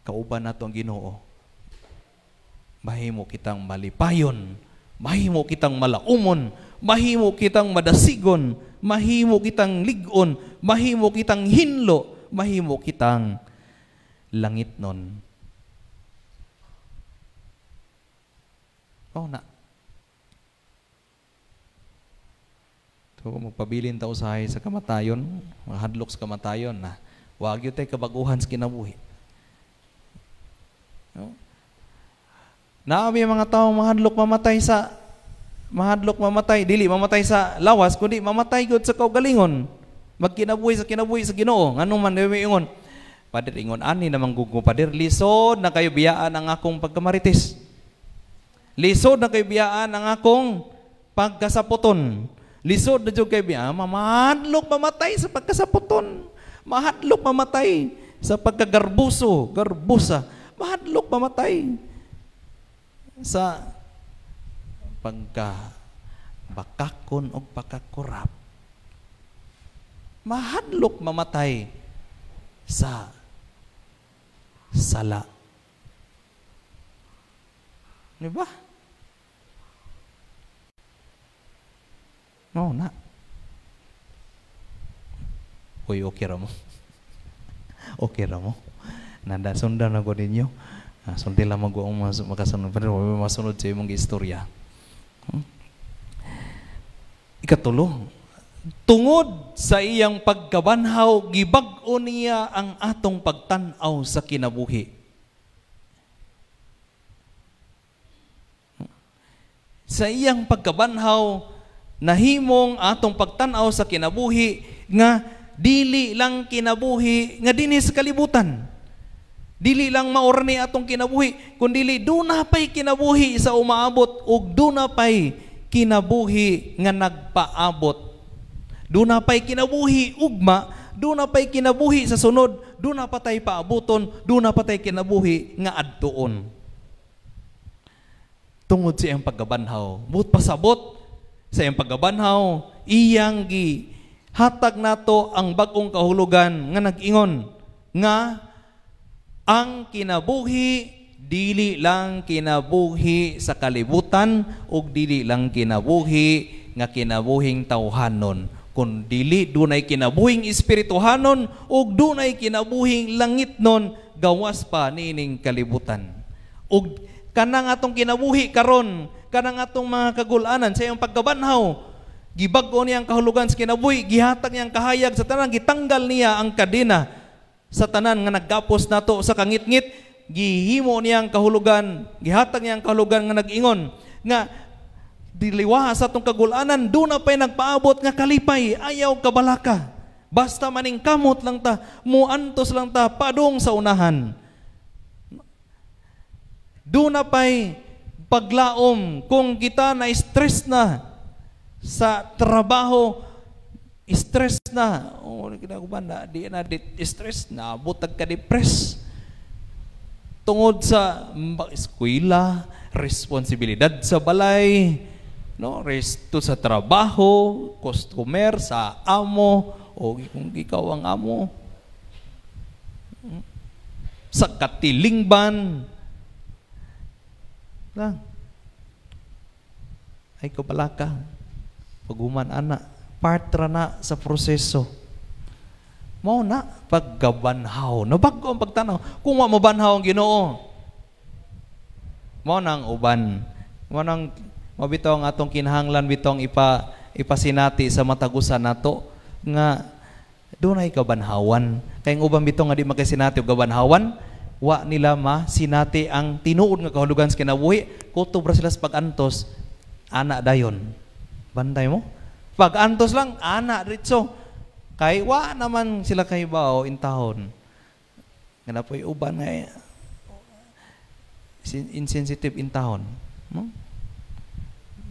Kauban nato ang Ginoo. Mahimo kitang malipayon, mahimo kitang malaumon, mahimo kitang madasigon, mahimo kitang lig-on, mahimo kitang hinlo, mahimo kitang langit nun. Oh na. So, magpabilin ta usahay sa kamatayon, mahadlok sa kamatayon na wag gyud tay kabaguhan sa kinabuhi. No? Naami mga tao mahadlok mamatay, dili mamatay sa lawas kundi mamatay gyud sa kaugalingon. Magkinabuhi sa kinabuhi sa Ginoo. Nganong man ingon? Pader, ingon ani namang gugo, pader, lisod na kayo biyaan ang akong pagkamarites. Lisod na kayo biyaan ang akong pagkasaputon. Lisod na jud kayo biyaan, mahadlok mamatay sa pagkasaputon. Mahadlok mamatay sa pagkagarbuso, garbusa. Mahadlok mamatay sa pagkabakakon o pagkakurap. Mahadlok mamatay sa sala. Di ba? No, na. Uy, okay ra mo. Okay ra mo. Nanda, sundan ako ninyo. Sundi lang mag-uong makasunod. Pero masunod sa imong istorya. Ikatulo, tungod sa iyang pagkabanhaw, gibag-o niya ang atong pagtan-aw sa kinabuhi. Sa iyang pagkabanhaw, nahimong atong pagtan-aw sa kinabuhi nga dili lang kinabuhi nga dinhi sa kalibutan. Dili lang maor ni atong kinabuhi, kundili duna pay kinabuhi sa umaabot ug duna pay kinabuhi nga nagpaabot. Duna pay kinabuhi ugma, duna pay kinabuhi sa sunod, duna pa tay paabuton, duna pa tay kinabuhi nga adtuon. Tungod sa iyang pagkabanhaw, buot pasabot sa iyang pagkabanhaw, iyang gihatag nato ang bag-ong kahulugan nga nag-ingon nga ang kinabuhi dili lang kinabuhi sa kalibutan ug dili lang kinabuhi nga kinabuhing tawhanon, kun dili dunay kinabuhing espirituhanon ug dunay kinabuhing langitnon gawas pa niining kalibutan. Ug kanang atong kinabuhi karon, kanang atong mga kagulanan sa iyang pagkabanhaw, gibag-o niya ang kahulugan sa kinabuhi, gihatag niya ang kahayag sa tanan, gitanggal niya ang kadena sa tanan nga naggapos nato sa kangitngit, gihimo niya ang kahulugan, gihatag niya ang kahulugan nga nag-ingon nga diliwa sa atong kagulanan, duna pa'y nagpaabot nga kalipay, ayaw kabalaka. Basta maning kamot lang ta, muantos lang ta, padung sa unahan. Duna pa'y paglaom kung kita na stress na sa trabaho, stress na, oh, kinakuban na, di na di, stress na, butag ka depress. Tungod sa eskwela, responsibilidad sa balay, No, resto sa trabaho, customer, sa amo, o kung ikaw ang amo, sa katilingban lang. Ay kabalaka, paghuman ana, part ra na sa proseso. Mao na paggabanhaw. Nabago ang pagtanaw. Kung wa mabanhaw ang Ginoo, mao na ang uban. Mao nang mabitaw ang atong kinahanglan bitong ipasinati sa matagusan nato nga dunay kabanhawan. Kay ang uban bitaw nga di makasinati og kabanhawan, wa nila masinati ang tinuod nga kahulugan sa kinabuhi. Kutob ra sila sa pag-antos, ana dayon. Bantay mo? Pag-antos lang, ana diretso. Kay wa naman sila kahibaw intahon. Nga na po'y uban nga insensitive intahon. No?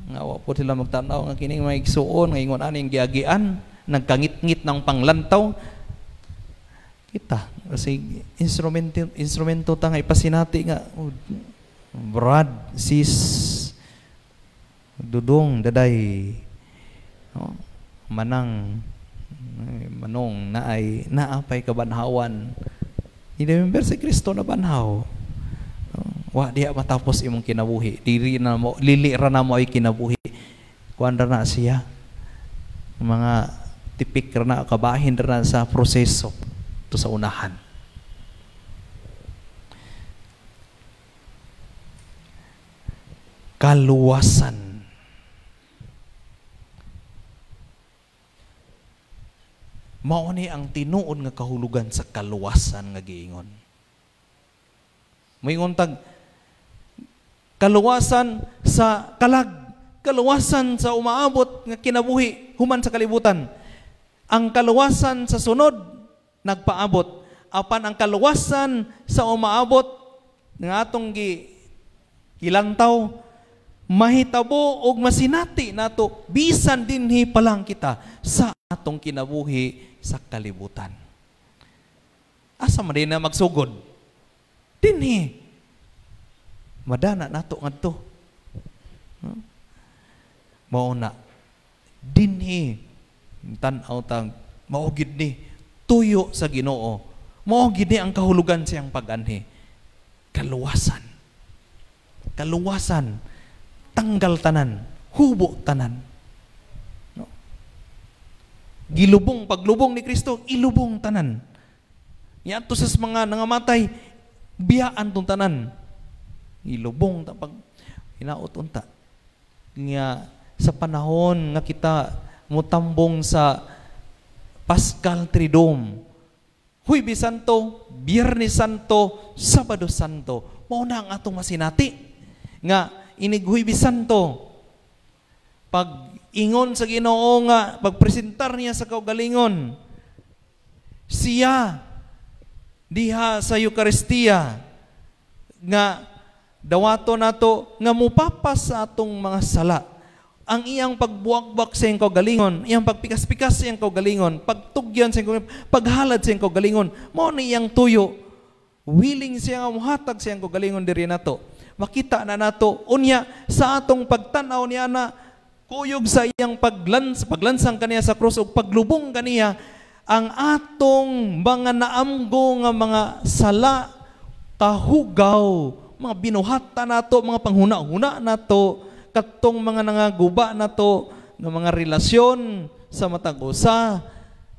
Nga wa po sila magtanaw nga kining mga igsuon, nga ingon aning giagian, nagkangit-ngit ng panglantaw. Kita kasi instrumento ta nga ipasinati nga, oh, brad, sis, dudong, daday, no? Manang, manong naay naapay kabanhawan. I-remember si Kristo na banhaw. Wa diha matapos imong kinabuhi. Dili na mo, lili ra na mo ay kinabuhi. Kuan ra na siya. Mga tipik ra na, kabahin ra na sa proseso to sa unahan. Kaluwasan. Mao ni ang tinuod nga kahulugan sa kaluwasan nga giingon. Moingon tag kaluwasan sa kalag, kaluwasan sa umaabot nga kinabuhi human sa kalibutan. Ang kaluwasan sa sunod nagpaabot, apan ang kaluwasan sa umaabot nga atong gilantaw mahitabo og masinati nato bisan dinhi pa lang kita sa atong kinabuhi sa kalibutan. Asa man din na magsugod? Dinhi. Madana nato ngadto. Mao na dinhi tan-aw tang mao gid ni tuyo sa Ginoo. Mao gid ni ang kahulugan siyang pag-anhi. Kaluwasan. Kaluwasan. Tanggal tanan, hubo tanan. No? Gilubong, paglubong ni Kristo, ilubong tanan. Niadto sa mga nangamatay, biyaan tong tanan. Ilubong ta pag hinaot unta. Nga sa panahon nga kita mutambong sa Paschal Triduum, Huwebes Santo, Biyernes Santo, Sabado Santo, mao na ang atong masinati nga inig Huwebes Santo, pag ingon sa Ginoo nga pagpresentar niya sa kaugalingon, siya diha sa Eucharistia nga dawato nato nga mupapas sa atong mga sala. Ang iyang pagbuwak-buwak sa iyang kaugalingon, iyang pagpikas-pikas sa iyang kaugalingon, pagtugyan sa iyang kaugalingon, paghalad sa iyang kaugalingon, mao ni iyang tuyo. Willing siya nga muhatag sa iyang kaugalingon diri nato. Makita na nato unya sa atong pagtan-aw niya na kuyog sa iyang paglansang kaniya sa krus ug paglubong kaniya ang atong mga naamgo nga mga sala, kahugaw, mga binuhata nato, mga panghuna-huna nato, katong mga nangaguba nato nga mga relasyon sa matag usa,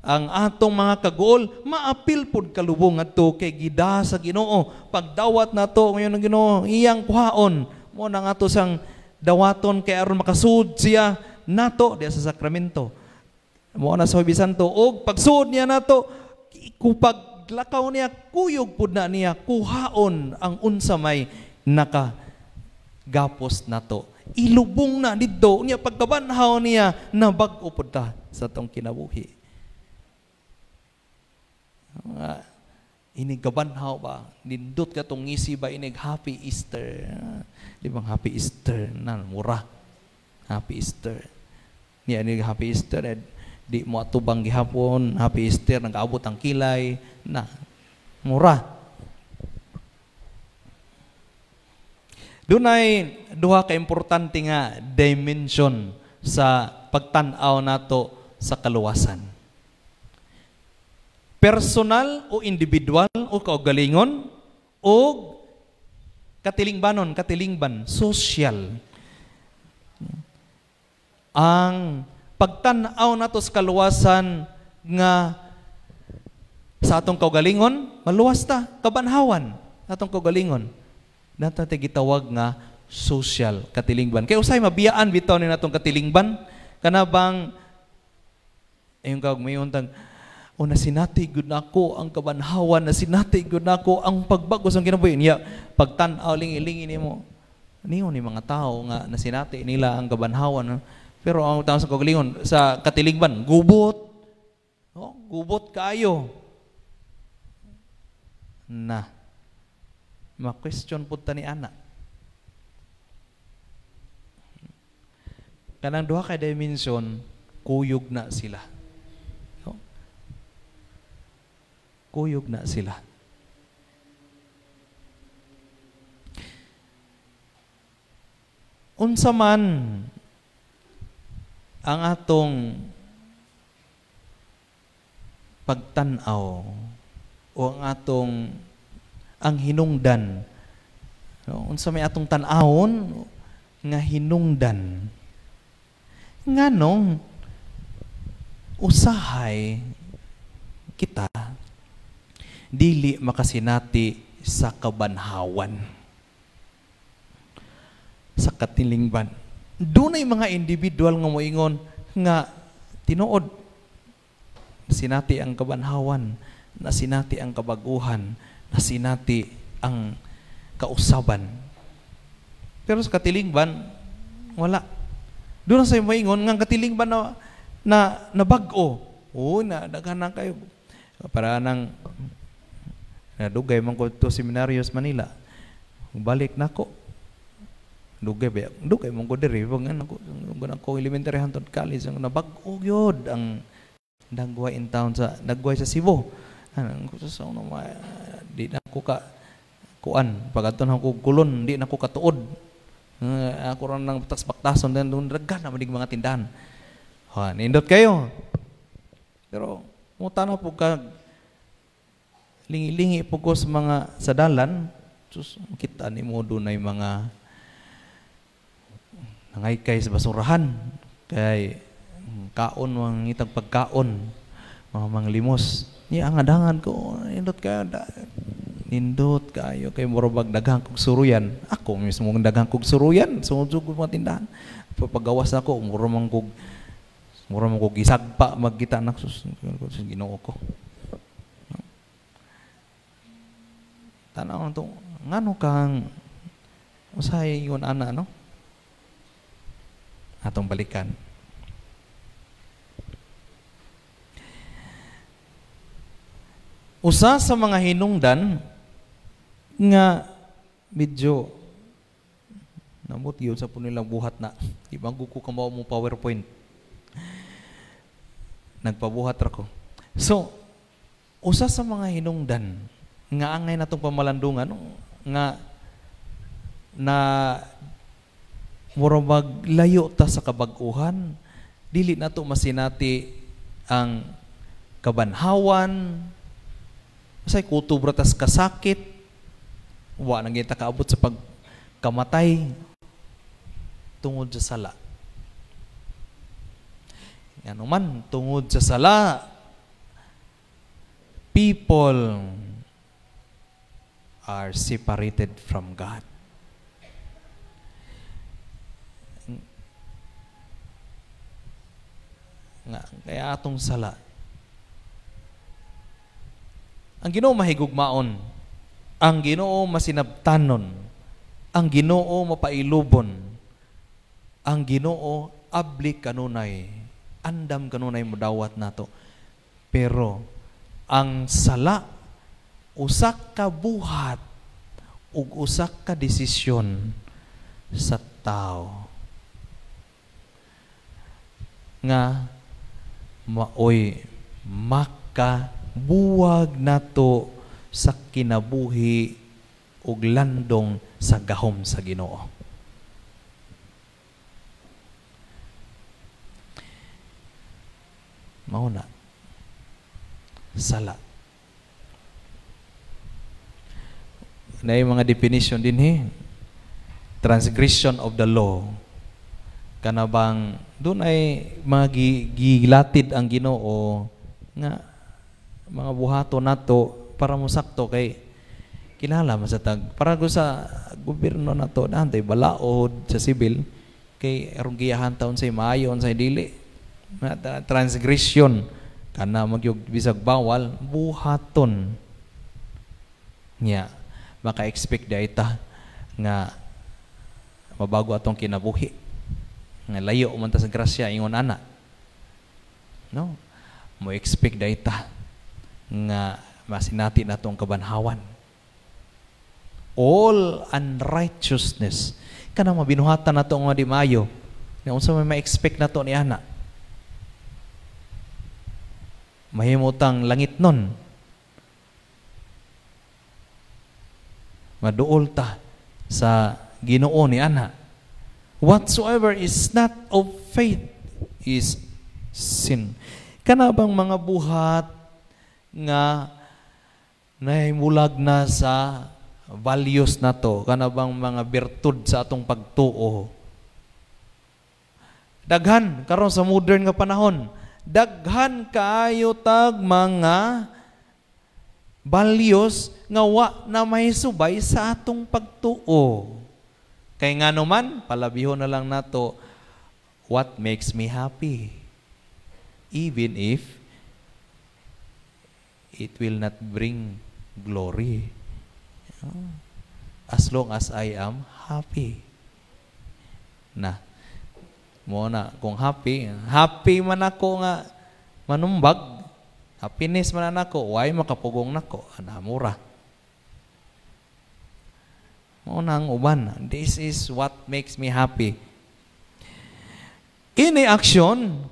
ang atong mga kaguol, maapil pud kalubong ngadto kay gida sa Ginoo. Pagdawat nato ngayon ng Ginoo, iyang kuhaon mo na nga ato sang dawaton kay aron makasud siya nato diha sa sakramento. Mo na sa Huwebes Santo og pagsuod niya nato, kupaglakaw niya, kuyog pud na niya kuhaon ang unsa may nakagapos nato. Ilubong na didto niya pagkabanhaw niya na bag-o pud ta sa atong kinabuhi. Mga inig kabanhaw ba, nindot ka tong ngisi ba inig Happy Easter. Di bang Happy Easter na mura. Happy Easter. Niya inig Happy Easter eh, di mo atubang gihapon Happy Easter, nag-abot ang kilay na mura. Dunay duha ka importante nga dimension sa pagtan-aw nato sa kaluwasan. Personal o individual o kaugalingon o katilingbanon, katilingban, social. Ang pagtan-aw nato sa kaluwasan nga sa atong kaugalingon, maluwas ta, kabanhawan atong kaugalingon. Nato gitawag nga social katilingban. Kay usay mabiyaan bitaw ni natong katilingban kana bang ayong kag mayon tang o nasinati gud nako ang kabanhawan, nasinati gud nako ang pagbago sa kinabuhi niya. Pagtan-aw lingi-lingi nimo niyo ni mga tao nga nasinati nila ang kabanhawan, pero ang tao sa kaugalingon sa katilingban gubot. Oh, gubot kaayo. Na ma-question pud ta ni ana. Kanang duha ka dimension, kuyog na sila. No? Kuyog na sila. Unsa man ang atong pagtan-aw o ang atong ang hinungdan, no? Unsa may atong tan-awon nga hinungdan, nganong usahay kita dili makasinati sa kabanhawan, sa katilingban. Dunay mga individual nga moingon nga tinuod nasinati ang kabanhawan, nasinati ang kabaguhan, nasinati ang kausaban. Pero sa katilingban, wala. Doon sa maingon nga katilingban na nabag-o. Oo, na daghan na kayo. Para nang nadugay man ko to seminaryo sa Manila. Balik nako. Dugay ba? Dugay man ko diri pag ano ko elementary hantod college ang nabag-o gyud ang nagway in town sa nagway sa Cebu. Ano ko sa no di na ko ka kuan pag adto na ko kulon di na ko katuod. Ako ron nang baktason then doon daghan na manig mga tindahan. Ha, nindot kayo. Pero muta na po ka lingi-lingi po ko sa mga sadalan, sus kita nimo dunay mga nangaykay sa basurahan kay kaon mga ngitag pagkaon mga manglimos. Niya ang adangan ko nindot kayo da, nindot kayo kay murag daghang kog suruyan. Ako mismo ang daghang kog suruyan sungod ko mga tindahan. Pagawas ako mura man kog isagpa magkita nak sus Ginoo ko. Tanaw to ngano kang usahay ingon ana no? Atong balikan. Usa sa mga hinungdan nga medyo namot gyud sa puno nilang buhat na. Ibang ko kamao mo PowerPoint. Nagpabuhat ra ko. So, usa sa mga hinungdan nga angay natong pamalandungan nga na mura maglayo ta sa kabag-uhan, dili nato masinati ang kabanhawan, say kutob ra tas kasakit, wa nang kita kaabot sa pagkamatay tungod sa sala. Ngano man tungod sa sala, people are separated from God. Nga kaya atong sala, ang Ginoo mahigugmaon, ang Ginoo masinabtanon, ang Ginoo mapailubon, ang Ginoo abli kanunay, andam kanunay modawat nato. Pero ang sala usa ka buhat ug usa ka desisyon sa tao nga maoy makabuwag nato sa kinabuhi ug landong sa gahom sa Ginoo. Mao na sala. Na yung mga definition din he. Transgression of the law. Kana bang doon ay mga gilatid ang Ginoo nga mga buhato nato para mosakto kay kinahanglan man sa tag para go sa gobyerno nato nantay balaod sa sibil kay aron giyahan taon say maayo unsay dili. Transgression kana magyug bisag bawal buhaton nya maka-expect di ta nga mabago atong kinabuhi nga layo man ta sa grasya ingon ana, no? Mo expect di ta nga masinati natong kabanhawan. All unrighteousness kana mabinuhatan nato nga di maayo, nga unsa may ma-expect nato ni ana? Mahimutang langit nun, maduol ta sa Ginoo ni ana. Whatsoever is not of faith is sin. Kana bang mga buhat nga nahimulag na sa values nato, kana bang mga birtud sa atong pagtuo? Daghan karon sa modern nga panahon, daghan kaayo tag mga values nga wa na mahisubay sa atong pagtuo. Kay ngano man, palabihon na lang nato what makes me happy, even if it will not bring glory. As long as I am happy. Na, mo na, kung happy, happy man ako nga manumbag, happiness man ako, why makapugong nako, ana mura. Mo na ang uban. This is what makes me happy. Any action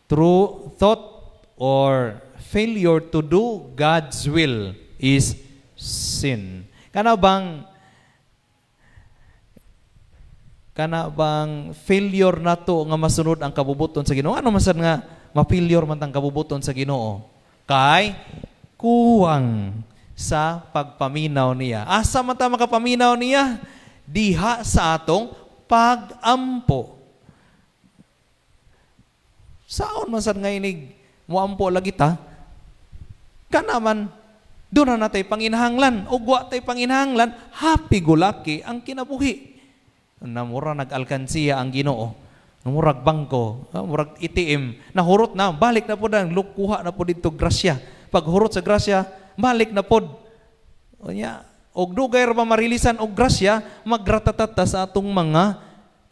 through thought or failure to do God's will is sin. Kana bang failure nato nga masunod ang kabubuton sa Ginoo? Ano man sad nga ma-failure man tang kabubuton sa Ginoo? Kay kuwang sa pagpaminaw niya. Asa man ta makapaminaw niya? Diha sa atong pagampo. Saon man sad nga inig moampo lagi ta? Kana man doon na natay panginahanglan. Ug wa tay panginahanglan, happy gulaki ang kinabuhi. Namura nag-alkansiya ang Ginoo. Namurag bangko, murag ATM, nahurot na, balik na pod ang kuha na pod dito grasya. Paghurot sa grasya, balik na pod. Unya, og dugay ra ba marilisan og grasya, magratatata sa atong mga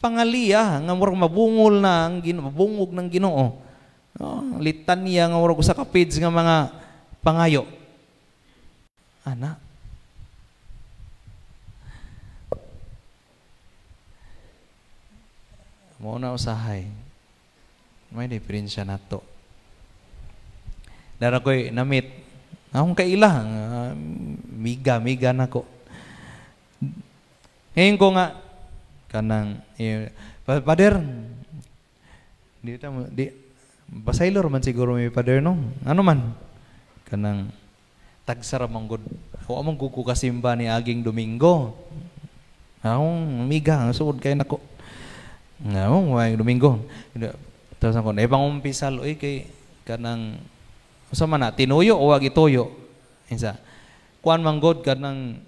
pangaliya nga murag mabungol na ang Ginoo, mabungog ng Ginoo. Oh, litanya nga murag usa ka page nga mga pangayo. Ana. Mao na usahay. May diferensya nato. Dara ko'y namit. Akong kaila, miga nako. Ngayon ko nga kanang pader. Di ta di basaylor man siguro may pader, no. Ano man kanang tagsara man gud. Wa man gud ko kasimba ni aging Domingo. Akong miga suod kay nako. Nga may Domingo. Tapos ako, pangumpisal oy kay kanang usa man na tinuyo o wag ituyo. Insa. Kuan man god kanang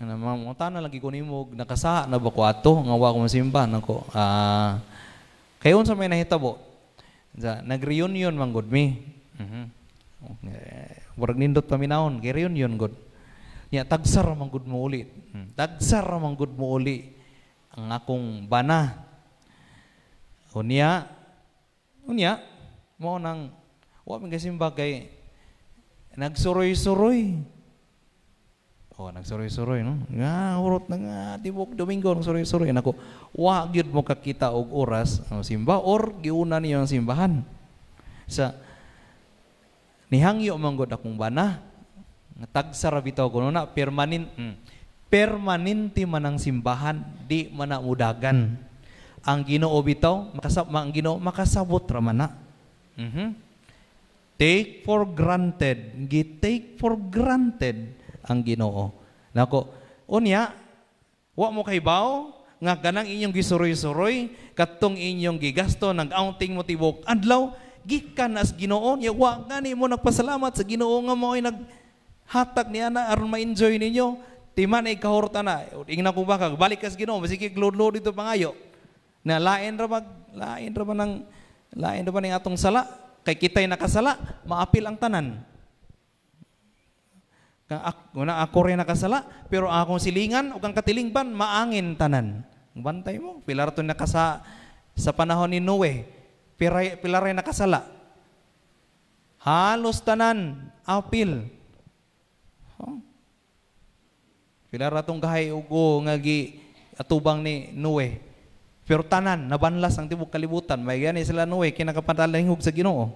mga tanan lagi ko nimo nakasaha na ba ko ato nga wa ko masimba nako. Kay unsa may nahitabo? Insa, nag-reunion man god mi. Murag nindot paminawon kay reunion god. Nya tagsar man gud mo uli. Tagsar man gud mo uli ang akong bana. Unya, mao nang wa man kasimba kay nagsuroy-suroy. Oh, nagsuroy-suroy, no? Nga hurot na nga tibok Domingo nagsuroy-suroy nako. Wa gyud mo kakita og oras ang simba or giuna niyo ang simbahan. Sa nihangyo man gud akong bana. Tagsa ra bitaw kuno na permanent. Permanente man ang simbahan, di man na mudagan. Ang Ginoo bitaw, ang Ginoo makasabot ra man na. Take for granted, gi-take for granted ang Ginoo. Nako, unya, wa mo kahibaw nga kanang inyong gisuroy-suroy, katong inyong gigasto, nag-outing mo tibok adlaw, gikan as Ginoo, nya wa gani mo nagpasalamat sa Ginoo nga mao'y naghatag niya na aron ma-enjoy ninyo. Timan ay kahorta na. Ingnan ko ba kag balik kas Ginoo, masige load dito pangayo. Na lain ra ba ning atong sala? Kay kita'y nakasala, maapil ang tanan. Kang ako, na ako rin nakasala, pero ang akong silingan ug ang katilingban maangin tanan. Bantay mo, pila ra to nakasa sa panahon ni Noe, pila rin nakasala. Halos tanan apil. Oh. Pila ra tong gahay ugo nga gi atubang ni Noe. Pero tanan nabanlas ang tibok kalibutan. May gani sila Noe kinakapantalingog sa Ginoo.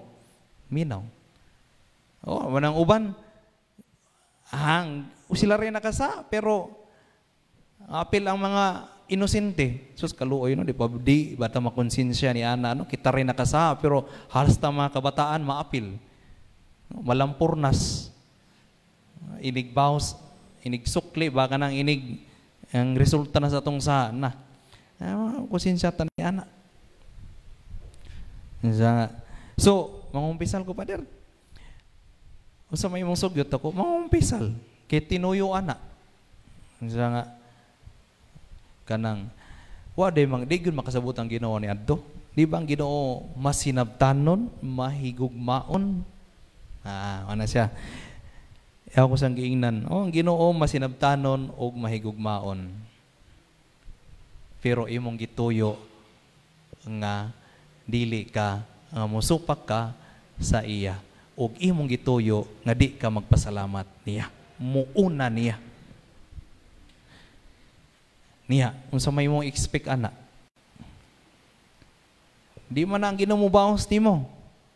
Minaw. Oh, manang uban hang sila rin nakasa pero apil ang mga inosente. Sus, kaluoy, no, di pa di bata makonsensya ni ana, no, kita rin nakasa pero halos ta mga kabataan maapil. No, malampurnas. Inig baws, inig sukli ba kanang inig ang resulta na sa atong sa na. Ah, konsensya ta ni ana. So, mangumpisal ko, pader. Unsa may imong sugyot ako, mangumpisal kay tinuyo ana. Unsa nga kanang wa day mang di gyud makasabot ang Ginoo ni adto. Di ba ang Ginoo masinabtanon, mahigugmaon? Ah, ana siya. Ako sang giingnan, oh, ang Ginoo masinabtanon ug mahigugmaon. Pero imong gituyo nga dili ka nga mosupak ka sa iya ug imong gituyo nga di ka magpasalamat niya. Muuna niya. Niya, unsa may imong expect ana? Di man na ang Ginoo mobawas nimo,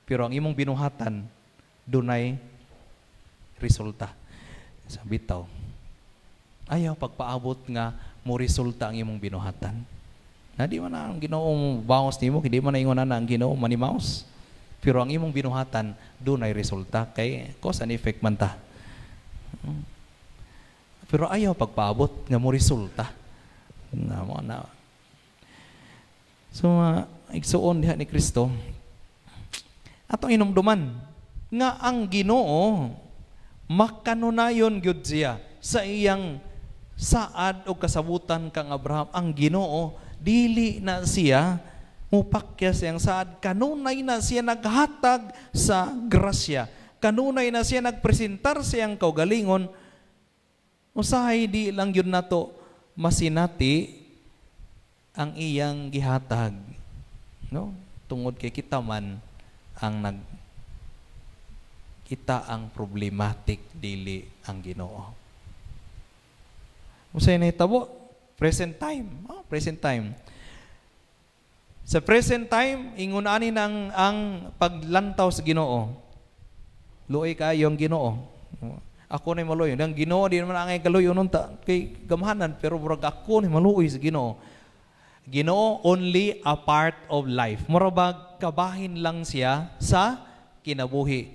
pero ang imong binuhatan dunay resulta. Sa bitaw, ayaw pagpaabot nga mo resulta ang imong binuhatan. Na di man na ang Ginoo bawas nimo, di man na ingon na ang Ginoo manimaos. Pero ang imong binuhatan dunay resulta kay cause and effect man ta. Pero ayaw pagpaabot nga mo resulta. Na mo na. So igsuon diha ni Kristo atong inumduman nga ang Ginoo makanunayon gyud siya sa iyang saad o kasabutan kang Abraham. Ang Ginoo dili na siya mupakya siyang saad, kanunay na siya naghatag sa grasya, kanunay na siya nagpresentar siyang kaugalingon. Usahay di lang yun nato masinati ang iyang gihatag, no, tungod kay kita man ang nag kita ang problematic, dili ang Ginoo. Usahay nahitabo present time, oh, present time. Sa present time, ingon ani nang ang paglantaw sa Ginoo. Luoy kaayo ang Ginoo. Ako ni maluoy. Ang Ginoo di naman angay kaluoy unta kay gamhanan, pero murag ako ni maluoy sa Ginoo. Ginoo only a part of life. Mura bag kabahin lang siya sa kinabuhi.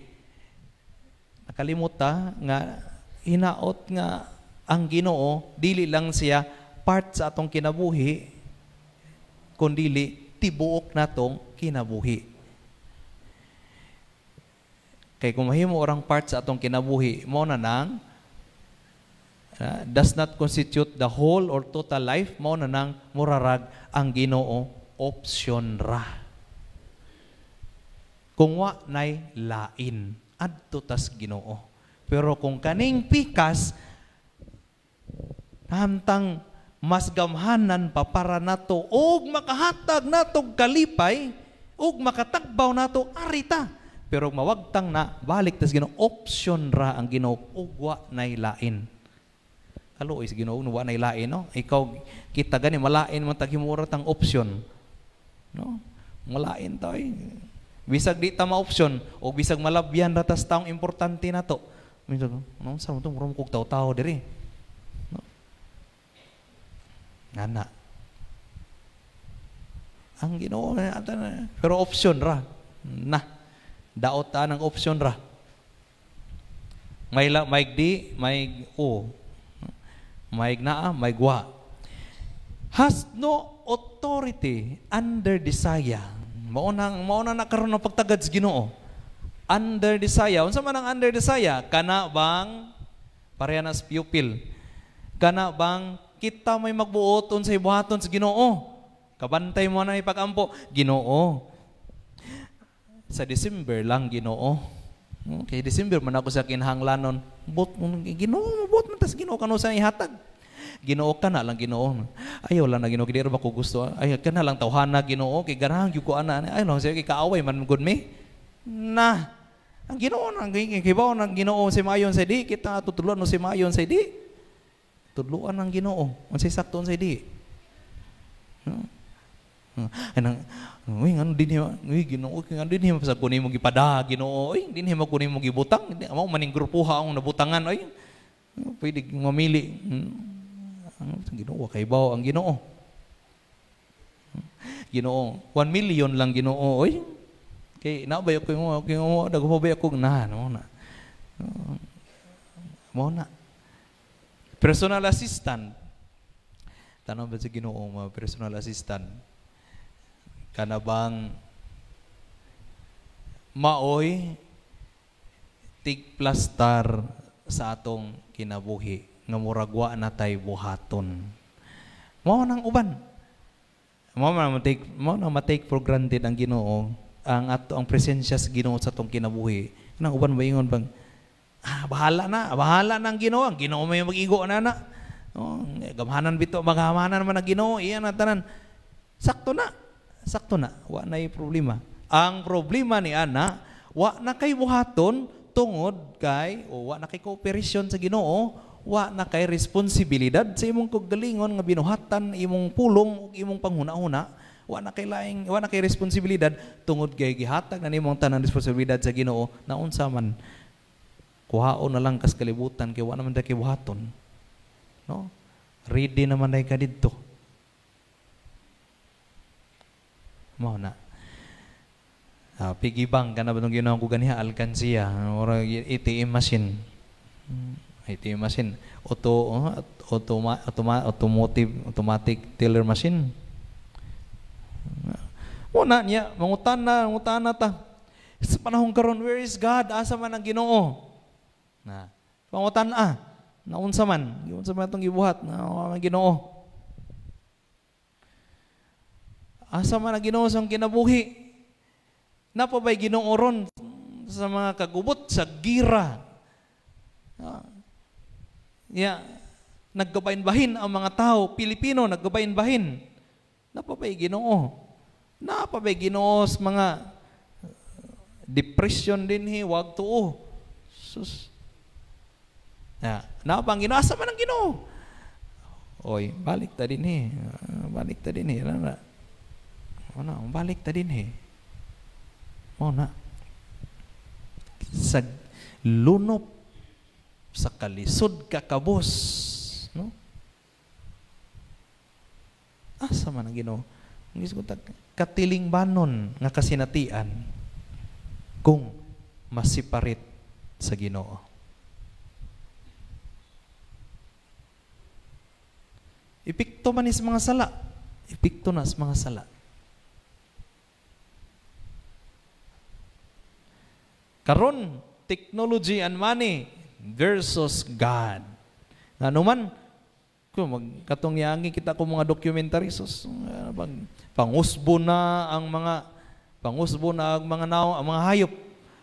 Nakalimot ta nga hinaot nga ang Ginoo dili lang siya part sa atong kinabuhi, kundili tibuok natong kinabuhi. Kay kung mahimo orang part sa atong kinabuhi, mao na nang does not constitute the whole or total life, mao na nang murarag ang Ginoo option ra. Kung wa nay lain, adto tas Ginoo. Pero kung kaning pikas hamtang mas gamhanan pa para nato og makahatag nato kalipay og makatagbaw nato, arita. Pero mawagtang na balik tas Ginoo, option ra ang Ginoo ug wa nay lain. Kaluoy sa Ginoo wa nay lain, no? Ikaw kita gani malain man taghimura tang option, no? Malain ta oy. Bisag di ta ma-option o bisag malabyan ra tas taong importante nato. Minsan, no, sa mo to murong kog taw-taw diri. No? Ngana. Ang Ginoo pero option ra. Na. Daot ta ng option ra. May la, may di, may o. May naa, may gwa. Has no authority under the saya. Mao na nakaroon ng pagtagad sa Ginoo. Under the saya. Unsa man ang under the saya? Kana bang pareha na sa pupil. Kana bang kita may magbuot unsay buhaton sa Ginoo. Kabantay mo na ipagampo, Ginoo. Sa December lang Ginoo. Okay, December man ako sa kinahanglanon. Buot mo Ginoo, buot man tas Ginoo kanu sa ihatag. Ginoo ka na lang Ginoo. Ayaw lang na Ginoo, kay di ra ba ko gusto. Ay ka na lang tawhana Ginoo, kay ganahan gyud ko ana. Ay lang siya kay kaaway man gud mi. Na. Ang Ginoo nang kibaw nang Ginoo si mayon sa di kita tutuluan no si mayon sa di. Tudluan ang Ginoo unsay sakto unsay di. Anang uy ngano dinhi uy Ginoo ngano dinhi sa kunin mo gipada Ginoo uy dinhi mo kunin mo gibutang mao maning grupuha ang nabutangan oy pwede mamili ang Ginoo kay bawo ang Ginoo. Ginoo 1 million lang Ginoo oy kay naabay ko mo kay mo dagko pa ako na no na mo na personal assistant. Tanong ba sa Ginoo mga personal assistant kana bang maoy tigplastar sa atong kinabuhi nga murag wa na tay buhaton. Mao nang uban. Mao na ma-take for granted ang Ginoo, ang ato ang presensya sa Ginoo sa atong kinabuhi. Nang uban maingon bang bahala na ang Ginoo, ang Ginoo may mag-igo na na. Oh, gamhanan bito, maghamanan man ang Ginoo, iyan na tanan. Sakto na. Sakto na, wa na problema. Ang problema ni ana, wa na kay buhaton tungod kay o wa na kay cooperation sa Ginoo, wa na kay responsibilidad sa imong kagalingon nga binuhatan, imong pulong ug imong panghuna-huna, wa na kay laing, wa na kay responsibilidad tungod kay gihatag na nimong tanang responsibilidad sa Ginoo na unsa man kuhaon na lang kas kalibutan kay wa naman day kay buhaton. No? Ready naman day ka didto. Mao na. Piggy bank kana ba tong ginawa ko ganiha alkansiya or ATM machine. ATM machine, auto automotive automatic teller machine. Mo na niya, mangutan na ta. Sa panahon karon, where is God? Asa man ang Ginoo? Na. Pangutan na. Naunsa man, giunsa man atong gibuhat na ang Ginoo. Asa man ang Ginoo sa kinabuhi? Napa ba'y Ginoo ron sa mga kagubot, sa gira? Ya, naggabahin-bahin ang mga tao, Pilipino, naggabahin-bahin. Napa ba'y Ginoo? Napa ba'y Ginoo sa mga depression dinhi, wag tuo. Sus. Ya, napa ang Ginoo? Asa man ang Ginoo? Oy, balik ta dinhi. Balik ta dinhi. Ano, balik ta dinhi. Mo na. Sa lunop, sa kalisod kakabos, no? Asa man ang Ginoo? Katiling banon nga kasinatian kung masiparit sa Ginoo. Epekto man is mga sala. Epekto na sa mga sala. Karon, technology and money versus God. Ano man, kung katong yangi kita ko mga documentary, sus, pangusbo na ang mga nao, ang mga hayop,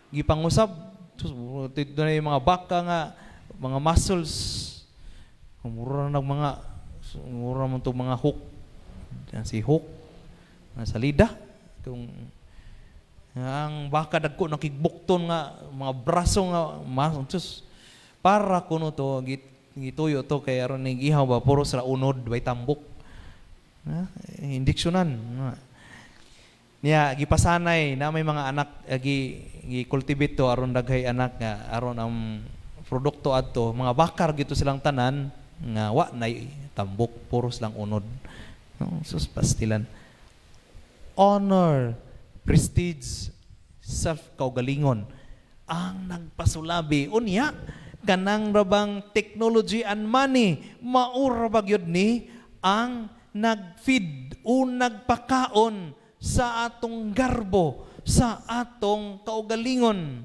gipangusab, sus, dito na yung mga baka nga, mga muscles, mura na mga, mura mo itong mga hook, si hook, sa lida, itong, ang baka dagko nakigbukton nga mga braso nga sus, para kuno to gituyo to kay aron ning ihaw ba puro sa unod bay tambok. Indiksyonan. Niya gipasanay na may mga anak gi cultivate to aron daghay anak nga aron ang produkto adto mga bakar gito silang tanan Nga wa nay tambok, puros lang unod. No, sus, pastilan. Honor, prestige, self kaugalingon ang nagpasulabi. Unya kanang rabang technology and money, maura ba gyud ni ang nagfeed o nagpakaon sa atong garbo, sa atong kaugalingon.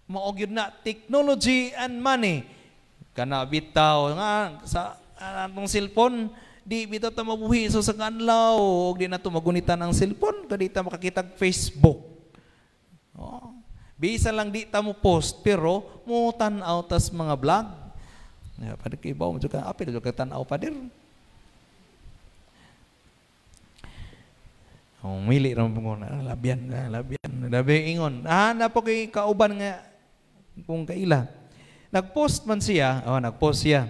Mao gyud na technology and money. Kana bitaw nga sa atong cellphone, di bitaw ta mabuhi so sa kanlaw og di na to magunitan ang cellphone kay di ta makakita Facebook. Oh. Bisan lang di ta mo post pero mo tan-aw tas mga vlog. Ya, padre kay mo ka apil ka tan-aw, pader. Oh, mili ra mo na labyan, labyan. Labi ingon. Ah, na po kay kauban nga kung kaila. Nagpost man siya, oh, nagpost siya.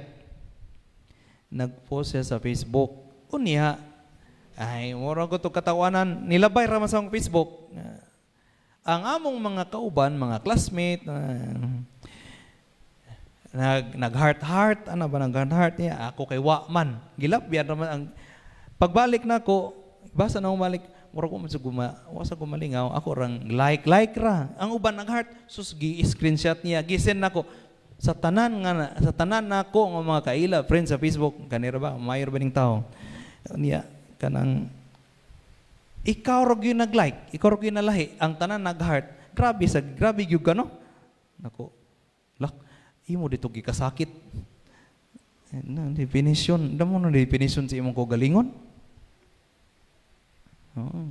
Nagpost siya sa Facebook. Unya, ay mura ko to katawanan, nilabay ra man sa akong Facebook. Ang among mga kauban, mga classmate, nag heart heart, ano ba nag heart heart niya? Ako kay wa man. Gilabyan ra man ang pagbalik nako, basta na balik, mura ko man sa guma, wa sa gumalingaw, ako rang like like ra. Ang uban nag heart, sus gi screenshot niya, gi-send nako sa tanan nga sa tanan nako nga mga kaila friends sa Facebook, kanira ba mayor ba ning tao niya kanang ikaw ra gyud nag-like, ikaw ra gyud nalahi, ang tanan nag-heart. Grabe sa grabe gyud ka, no? Nako. Lak, imo dito gikasakit. Na definition, damo na definition sa imong kaugalingon. Oo.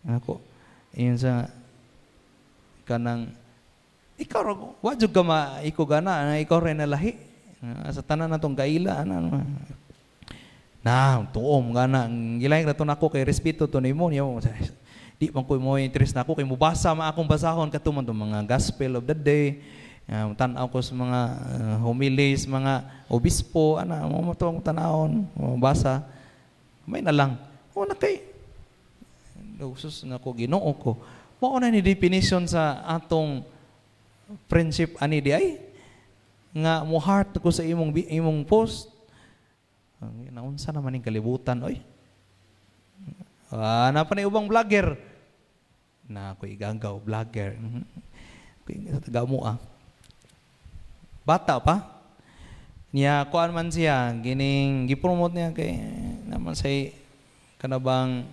Nako. Iyon sa kanang ikaw ra wa jud ka maiko gana, na ikaw ra nalahi. Sa tanan natong kaila ana. Na tuom gana ang gilay ra to nako kay respeto to nimo niya. Di man ko mo interest nako kay mubasa ma akong basahon kadto man mga gospel of the day. Tan-aw ko sa mga homilies, mga obispo ana mo to ang tan-awon, basa. May na lang. O na kay sus nako Ginoo ko. Mao na ni definition sa atong friendship ani di ay nga mo heart ko sa imong imong post. Naunsa naman ning kalibutan oy. Ah, na pa ni ubang vlogger. Na ako igagaw vlogger. Sa taga mo ah. Bata pa. Niya kuan man siya gining gipromote niya kay naman say kanabang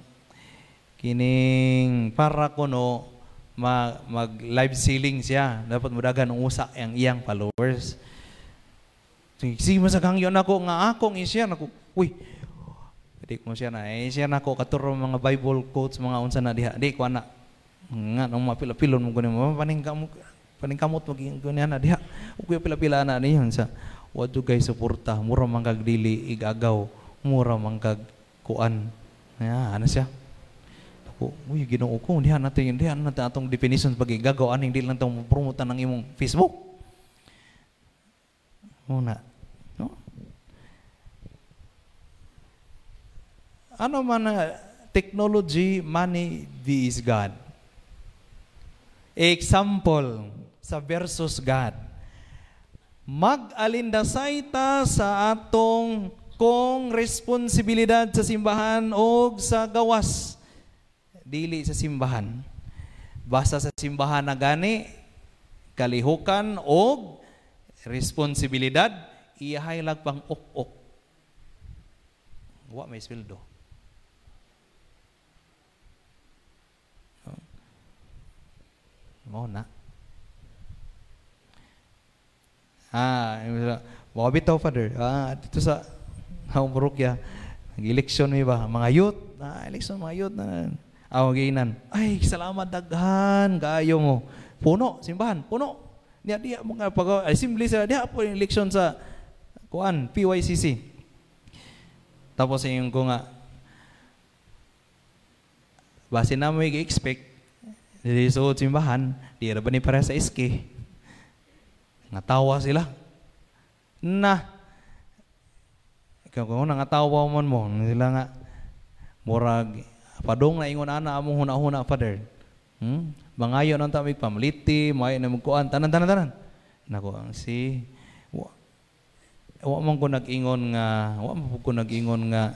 kining para kuno mag live selling siya. Dapat mudagan usa ang iyang followers. Sige man sa kangyon ako nga akong i-share nako. Uy. Di ko share na. I-share nako katuro mga Bible quotes mga unsa na diha. Di ko ana. Nga nang mapila-pilon mo kuno mo paningkamot paningkamot mo kuno na diha. Ug pila-pila na niyon sa wa jud kay suporta, mura man kag dili igagaw, mura man kag kuan. Ya, ana siya. Ako, uy Ginoo ko, diha natin atong definition pag igagaw aning di lang tong promotan ng imong Facebook. Muna. No? Ano man technology, money, is God. Example sa versus God. Mag-alindasay ta sa atong kong responsibilidad sa simbahan o sa gawas. Dili sa simbahan. Basta sa simbahan na gani, kalihukan o responsibilidad, iyahay lag pang ok-ok. Wa may sweldo. Mao na. Ah, mga bitaw, Father. Ah, dito sa akong parokya, nag-election may ba? Mga youth. Ah, election mga youth na. Ah, giinan. Ay, salamat daghan kaayo mo. Puno, simbahan, puno. Diya diya mga pag assembly sa diya po yung election sa kuan PYCC. Tapos yung ko nga base na mo i-expect dili sa simbahan, di ra ba ni para sa SK. Ngatawa sila. Na ikaw ko nangatawa man mo sila nga murag padong na ingon ana among huna-huna, Father. Mangayo nang tamig pamliti, maayo na magkuan tanan tanan tanan. Nako ang si Wa man ko nag-ingon nga, wa man ko nag-ingon nga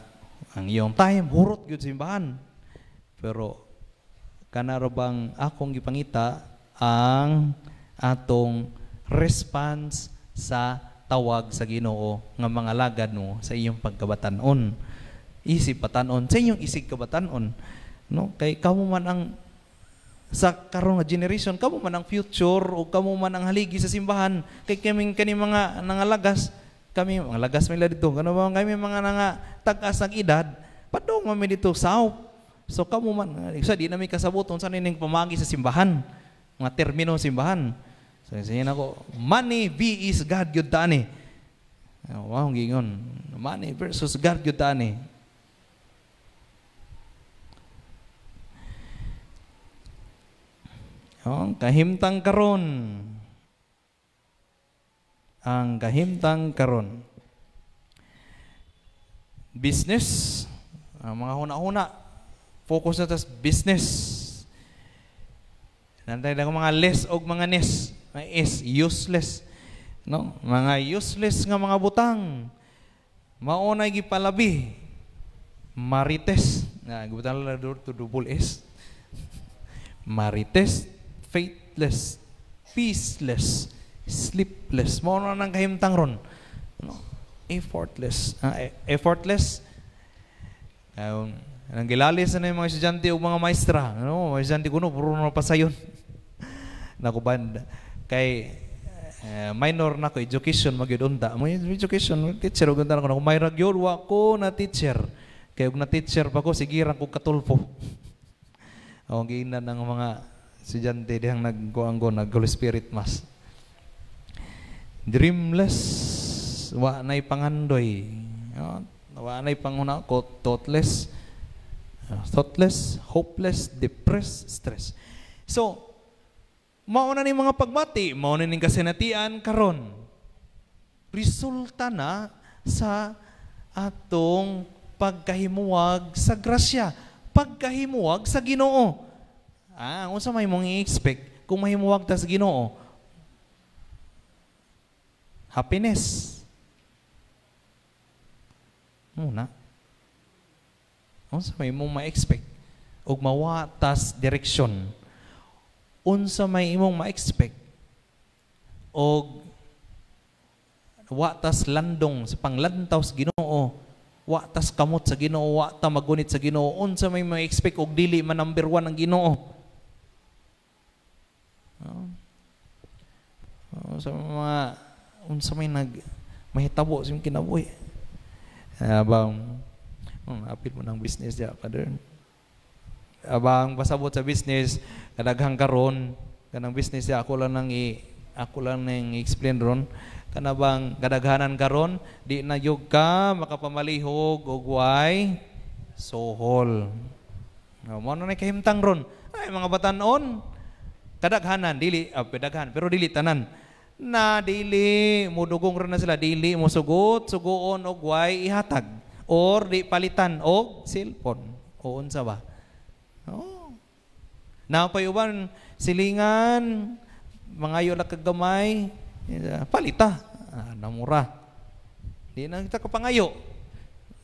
ang iyong time hurot gyud simbahan. Pero kanaro bang akong gipangita ang atong response sa tawag sa Ginoo nga mga lagad mo sa iyong pagkabatan-on. Isip batan-on sa inyong isig kabatan-on, no? Kay kamo man ang sa karon nga generation, kamo man ang future o kamo man ang haligi sa simbahan. Kay kaming kani mga nangalagas, kami mga lagas mila dito, kano ba kami mga nanga tag-as ang edad, padung man mi dito south. So kamo man isa di na mi kasabot unsa nining pamagi sa simbahan, mga termino sa simbahan. So sayin ako, money v is God gyud tani. Wow, gingon. Money versus God gyud tani. Ang kahimtang karon. Ang kahimtang karon. Business, ang mga huna-huna, focus na tas business. Nantay lang mga less og mga ness, mga is useless, no? Mga useless nga mga butang. Mao na gipalabi. Marites, na gibutang lang to double S. Marites, faithless, peaceless, sleepless. Mao na nang kahimtang ron. No? Effortless. Effortless. Nang gilalis na yung mga estudyante o mga maestra. Ano, mga estudyante kuno puro na pasayon. Nakuban kay minor na ko education magyud unta. Mo education teacher og unta ko may ragyod wa ko na teacher. Kay og na teacher pa ko sige ra ko katulfo. Ang giinan ng mga estudyante dihang nagkuang ko nag Holy Spirit Mass. Dreamless, wa nay pangandoy. Wa nay panghuna ko, thoughtless, thoughtless, hopeless, depressed, stress. So, mao na ni mga pagbati, mao na ning kasinatian karon. Resulta na sa atong pagkahimuwag sa grasya, pagkahimuwag sa Ginoo. Unsa may mong i-expect kung mahimuwag ta sa Ginoo? Happiness. Muna. Unsa may imong ma-expect og mawa tas direksyon? Unsa may imong ma-expect og wa tas landong sa panglantaw sa Ginoo, wa tas kamot sa Ginoo, wa ta magunit sa Ginoo? Unsa may ma-expect og dili man number 1 ang Ginoo? Sa mga unsa may nag mahitabo sa imong kinabuhi. Abang apil mo ng business diya, Father. Abang pasabot sa business, kadaghang karon kanang business diya, ako lang nang i-explain ron. Kanabang kadaghanan karon di na gyud ka makapamalihog og way sohol. Mao na kahimtang ron. Ay mga batan-on kadaghanan dili daghan pero dili tanan na dili mudugong ron na sila, dili mo sugot sugoon og way ihatag or di palitan og cellphone o unsa ba. Oh. Napay uban silingan mangayo la kagamay palita, namura. Di na kita kapangayo,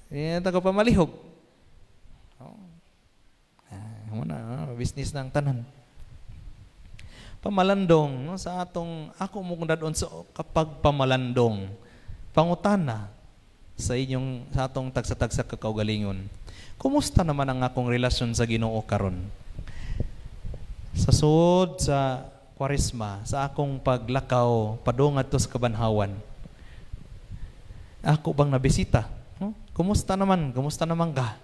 di na kita kapamalihog. Oh. Muna business ng tanan. Pamalandong, no, sa atong ako mo kung dadon sa kapag pamalandong, pangutana sa inyong sa atong tagsa-tagsa kakaugalingon. Kumusta naman ang akong relasyon sa Ginoo karon? Sa sud sa Kwaresma, sa akong paglakaw padung adto sa kabanhawan, ako bang nabisita? No? Kumusta naman? Kumusta naman ka?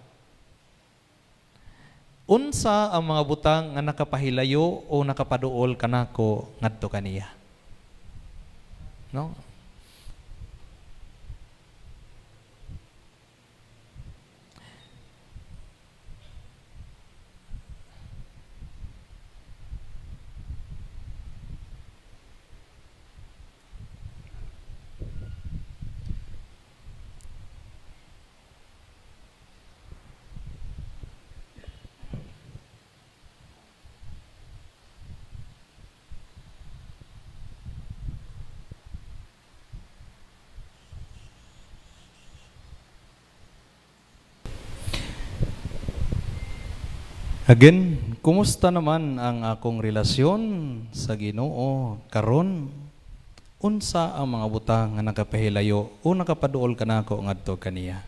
Unsa ang mga butang nga nakapahilayo o nakapaduol kanako ngadto kaniya? No? Again, kumusta naman ang akong relasyon sa Ginoo karon? Unsa ang mga butang nga nakapahilayo o nakapaduol kanako ngadto kaniya?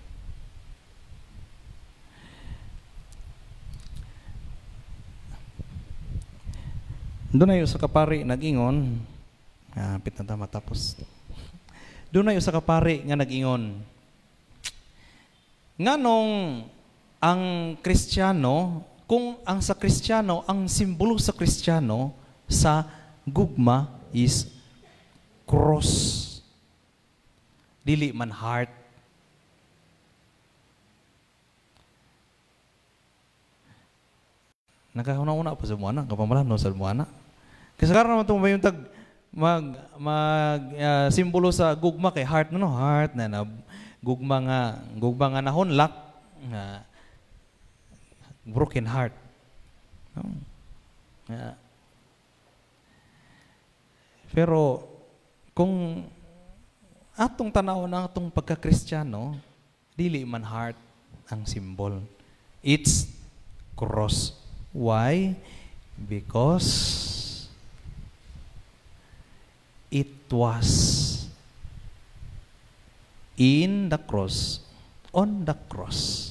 Dunay usa ka pari nag-ingon, hapit na ta matapos. Dunay usa ka pari nga nag-ingon, nganong ang Kristiyano, kung ang sa Kristiyano, ang simbolo sa Kristiyano sa gugma is cross. Dili man heart. Nakahuna-una pa sa muana, kapamalan sa muana. Kasi karon naman itong yung tag mag mag simbolo sa gugma kay heart, no, heart na, na gugma nga nahunlak, nga broken heart. No? Yeah. Pero kung atong tanaw na atong pagka-Kristiyano, dili man heart ang symbol. It's cross. Why? Because it was in the cross, on the cross,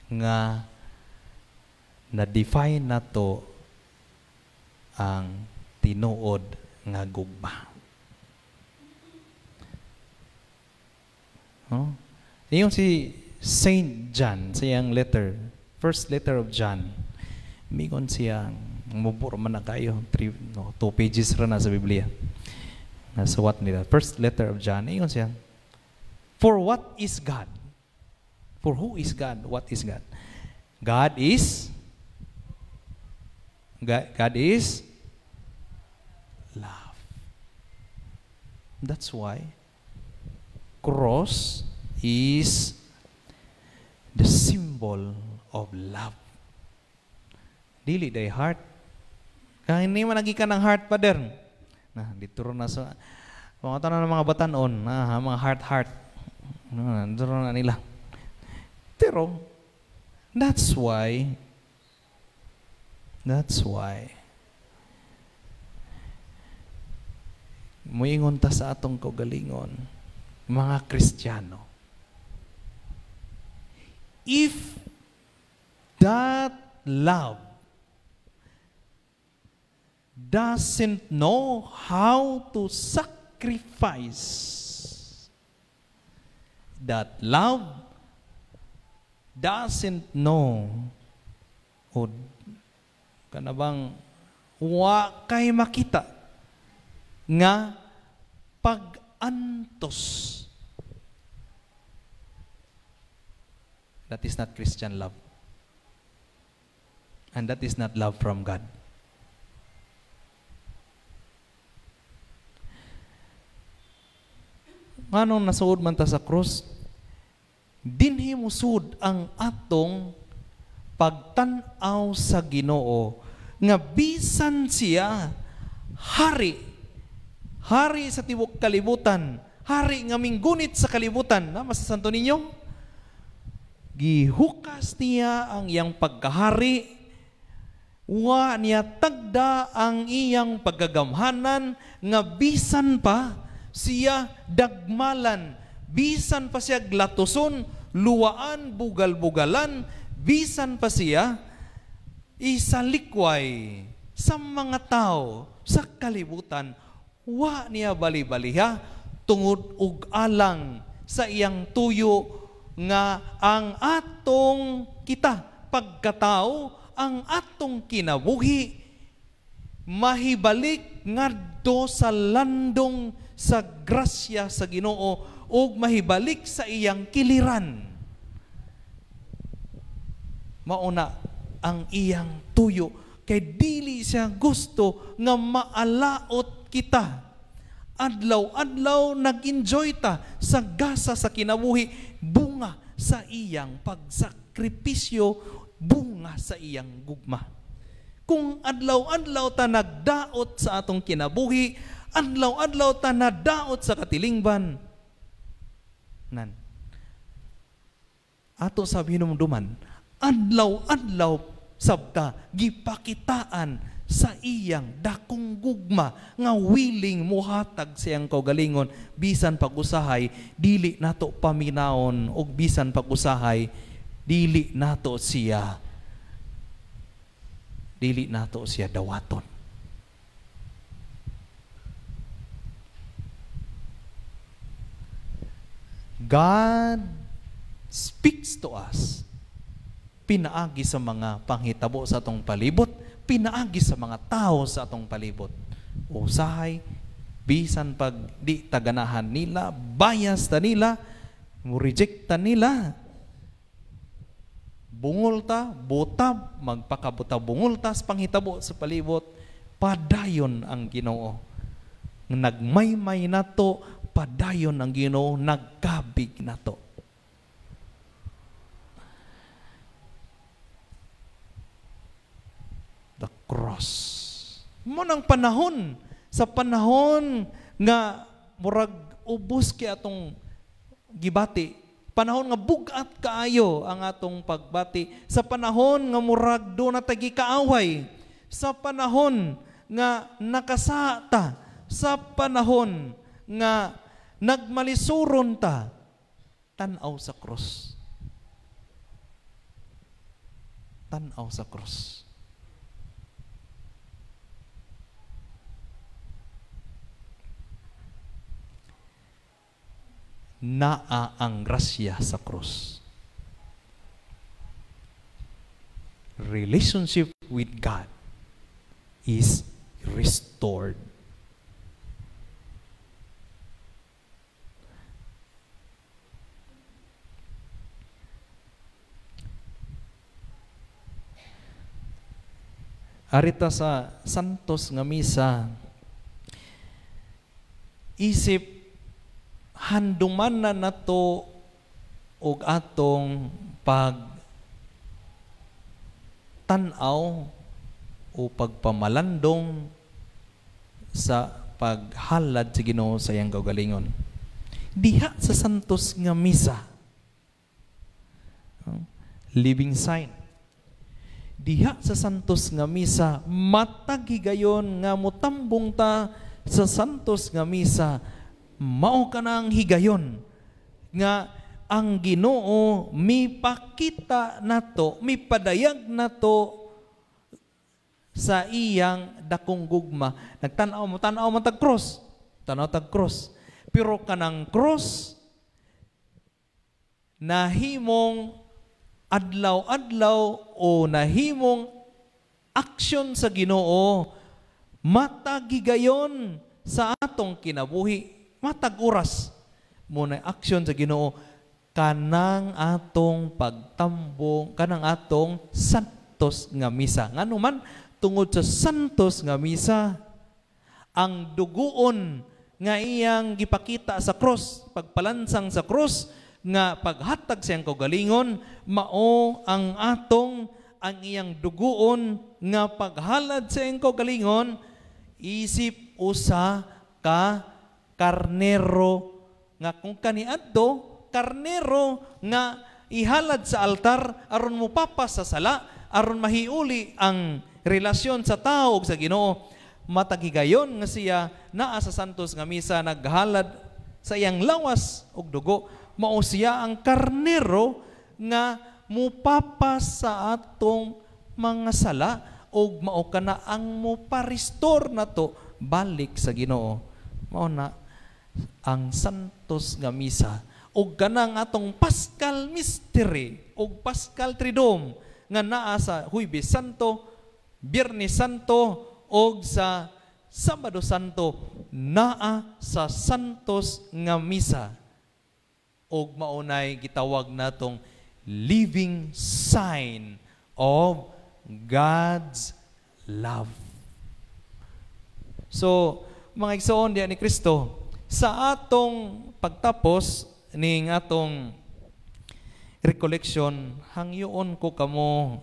nga na-define na to ang tinuod nga gugma. No? Yung si Saint John, sa iyang letter, first letter of John, mingon siya, muburo man na kayo, 2 pages ra na sa Biblia. Nasuwat nila. First letter of John, ingon siya, for what is God? For who is God? What is God? God is love. That's why cross is the symbol of love. Dili day heart. Kaya hindi man nagi ka ng heart, pader. Na, dito na sa mga tanan ng mga batanon, na, mga heart. Dito na nila. Pero, that's why, muingon ta sa atong kaugalingon, mga Kristiyano, if that love doesn't know how to sacrifice, that love doesn't know, o kanabang wa kay makita nga pag-antos, that is not Christian love. And that is not love from God. Nganong nasuod man ta sa krus, dinhi mosud ang atong pagtan-aw sa Ginoo nga bisan siya hari, hari sa tibuok kalibutan, hari nga minggunit sa kalibutan, na sa Santo Niño, gihukas niya ang iyang pagkahari, wa niya tagda ang iyang pagkagamhanan nga bisan pa siya dagmalan, bisan pa siya glatuson, luwaan, bugal-bugalan, bisan pa siya isalikway sa mga tao sa kalibutan, wa niya bali-baliha tungod og alang sa iyang tuyo nga ang atong kita pagkatao, ang atong kinabuhi mahibalik ngadto sa landong sa grasya sa Ginoo ug mahibalik sa iyang kiliran. Mauna ang iyang tuyo kay dili siya gusto nga maalaot kita. Adlaw-adlaw nag-enjoy ta sa gasa sa kinabuhi, bunga sa iyang pagsakripisyo, bunga sa iyang gugma. Kung adlaw-adlaw ta nagdaot sa atong kinabuhi, adlaw-adlaw ta nadaot sa katilingban, nan ato sa hinumduman Adlaw-adlaw sabta gipakitaan sa iyang dakong gugma nga willing muhatag siyang kaugalingon bisan pag-usahay dili nato paminawon og bisan pag-usahay dili nato siya dawaton. God speaks to us pinaagi sa mga panghitabo sa atong palibot, pinaagi sa mga tao sa atong palibot. Usahay, bisan pag di taganahan nila, bias ta nila, reject ta nila, bungol ta, butab, magpakabuta bungol ta sa panghitabo sa palibot, padayon ang Ginoo. Nagmaymay nato, padayon ang Ginoo, nagkabig nato. The cross. Mo nang panahon, sa panahon nga murag ubos kay atong gibati, panahon nga bug-at kaayo ang atong pagbati, sa panahon nga murag do na tagi kaaway, sa panahon nga nakasata, sa panahon nga nagmalisuron ta, tan-aw sa cross. Tan-aw sa cross. Naa ang grasya sa cross. Relationship with God is restored. Arita sa Santos nga misa, isip handuman na nato og atong pag tan-aw o pagpamalandong sa paghalad sa Ginoo sa iyang kaugalingon. Diha sa Santos nga misa, living sign. Diha sa Santos nga misa, matag higayon nga motambong ta sa Santos nga misa, mao ka ng higayon nga ang Ginoo mipakita nato, mipadayag nato sa iyang dakong gugma. Nagtan-aw mo, tan-aw man tag cross, tan-aw tag cross. Pero kanang cross nahimong adlaw-adlaw o nahimong aksyon sa Ginoo matag higayon sa atong kinabuhi. Matag oras mo na aksyon sa Ginoo kanang atong pagtambong, kanang atong santos nga misa. Ngano man tungod sa santos nga misa, ang duguon nga iyang gipakita sa cross, pagpalansang sa cross, nga paghatag siyang kaugalingon, mao ang atong ang iyang duguon nga paghalad sa iyang kaugalingon, isip usa ka karnero nga kung kaniadto karnero nga ihalad sa altar aron mopapas sa sala, aron mahiuli ang relasyon sa tao ug sa Ginoo. Matag higayon nga siya naa sa santos nga misa naghalad sa iyang lawas ug dugo, mao siya ang karnero nga mopapas sa atong mga sala ug mao kana ang moparestore nato balik sa Ginoo. Mao na ang santos nga misa ug kanang atong Paschal Mystery ug Paschal Triduum nga naa sa Huwebes Santo, Biyernes Santo ug sa Sabado Santo, naa sa santos nga misa ug maunay gitawag natong living sign of God's love. So, mga igsoon diya ni Kristo, sa atong pagtapos ning atong recollection, hangyoon ko kamo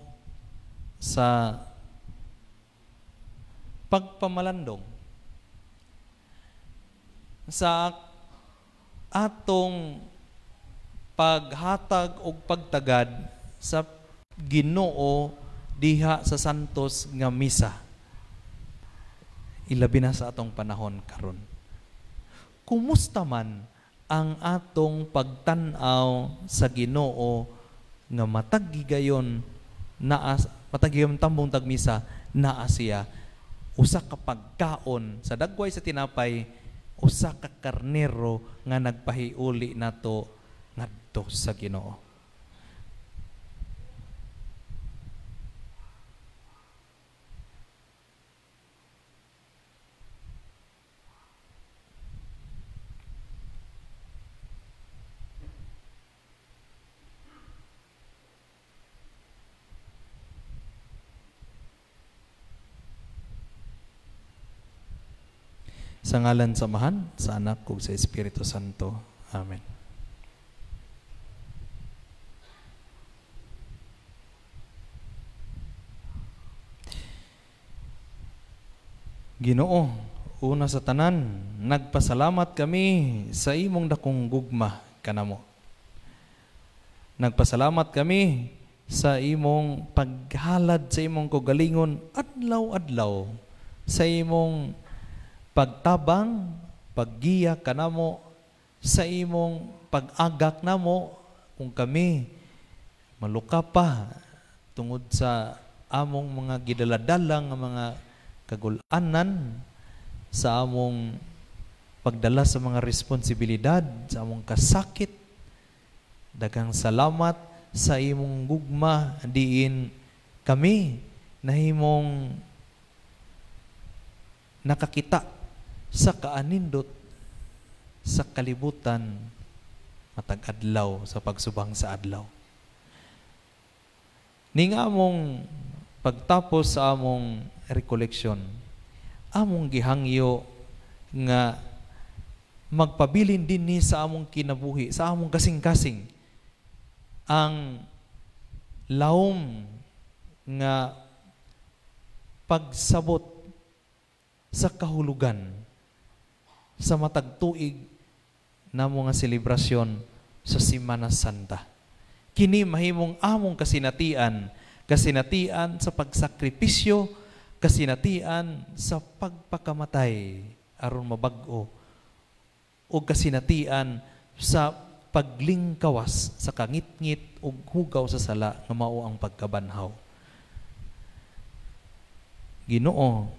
sa pagpamalandong sa atong paghatag og pagtagad sa Ginoo diha sa santos nga misa. Ilabi na sa atong panahon karon. Kumusta man ang atong pagtan-aw sa Ginoo nga matag higayon naa, matag higayon tambong tagmisa naa siya, usa ka pagkaon sa dagway sa tinapay, usa ka karnero nga nagpahiuli nato ngadto sa Ginoo. Sa ngalan sa Amahan, sa Anak, ug sa Espiritu Santo. Amen. Ginoo, una sa tanan, nagpasalamat kami sa imong dakong gugma kanamo. Nagpasalamat kami sa imong paghalad sa imong kaugalingon adlaw-adlaw, sa imong pagtabang, paggiya kanamo, sa imong pag-agak namo kung kami maluka pa tungod sa among mga gidaladala nga mga kagulanan, sa among pagdala sa mga responsibilidad, sa among kasakit. Daghang salamat sa imong gugma diin kami nahimong nakakita sa kaanindot sa kalibutan matag adlaw sa pagsubang sa adlaw. Ning among pagtapos sa among recollection, among gihangyo nga magpabilin din ni sa among kinabuhi, sa among kasing-kasing, ang laom nga pagsabot sa kahulugan sa matag tuig namo nga selebrasyon sa Semana Santa. Kini mahimong among kasinatian, kasinatian sa pagsakripisyo, kasinatian sa pagpakamatay aron mabag-o, o kasinatian sa paglingkawas sa kangitngit ug hugaw sa sala nga mao ang pagkabanhaw. Ginoo,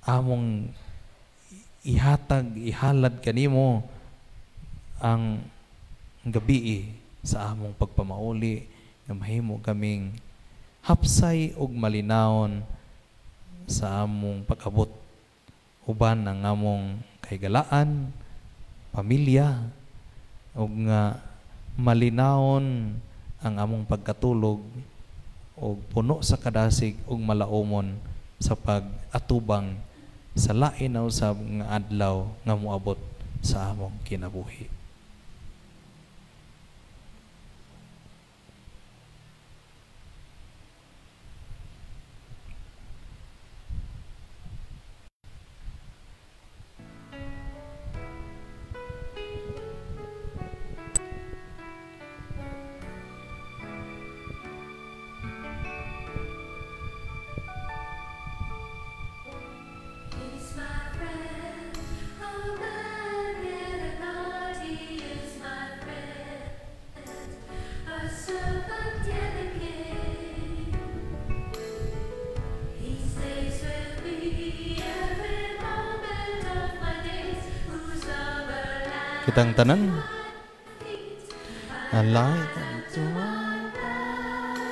among ihatag, ihalad kanimo ang gabii sa among pagpamauli nga mahimo kaming hapsay ug malinawon sa among pag-abot uban ang among kahigalaan, pamilya, ug nga malinawon ang among pagkatulog ug puno sa kadasig ug malaumon sa pag-atubang sa lain na usab nga adlaw nga moabot sa among kinabuhi. Kitang tanan, a light unto my path,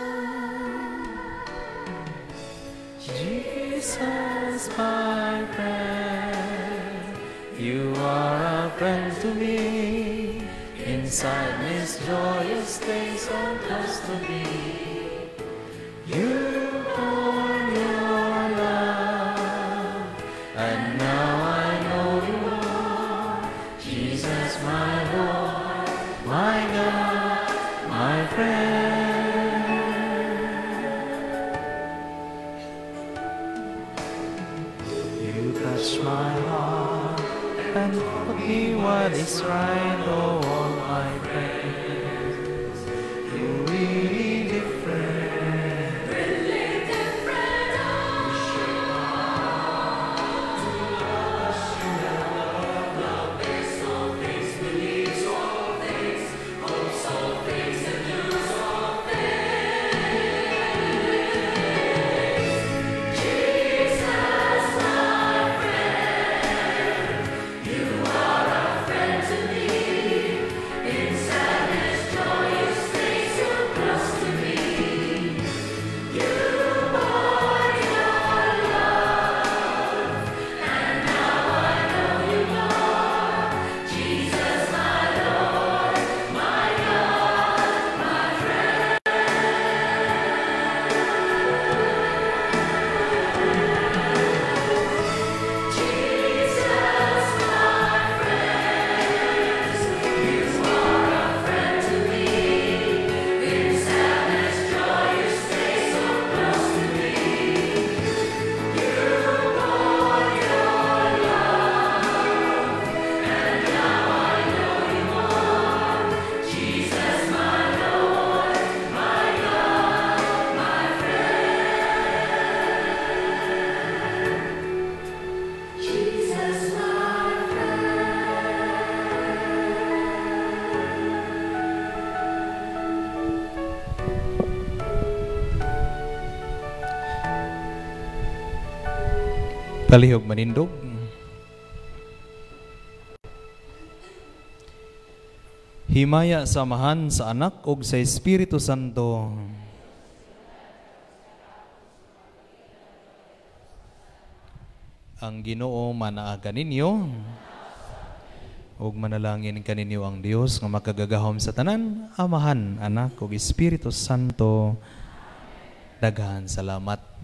Jesus my friend, you are a friend to me. Inside this joyous day so close to me, you pour your love, and now I know you are Jesus, my Lord, my God, my friend. You touch my heart and taught me what is right, oh all my friends. You're really different. Palihog manindog. Himaya sa Amahan, sa Anak ug sa Espiritu Santo. Ang Ginoo manaa kaninyo ug manalangin kaninyo ang Dios nga makagagahom sa tanan, Amahan, Anak ug Espiritu Santo. Daghan salamat.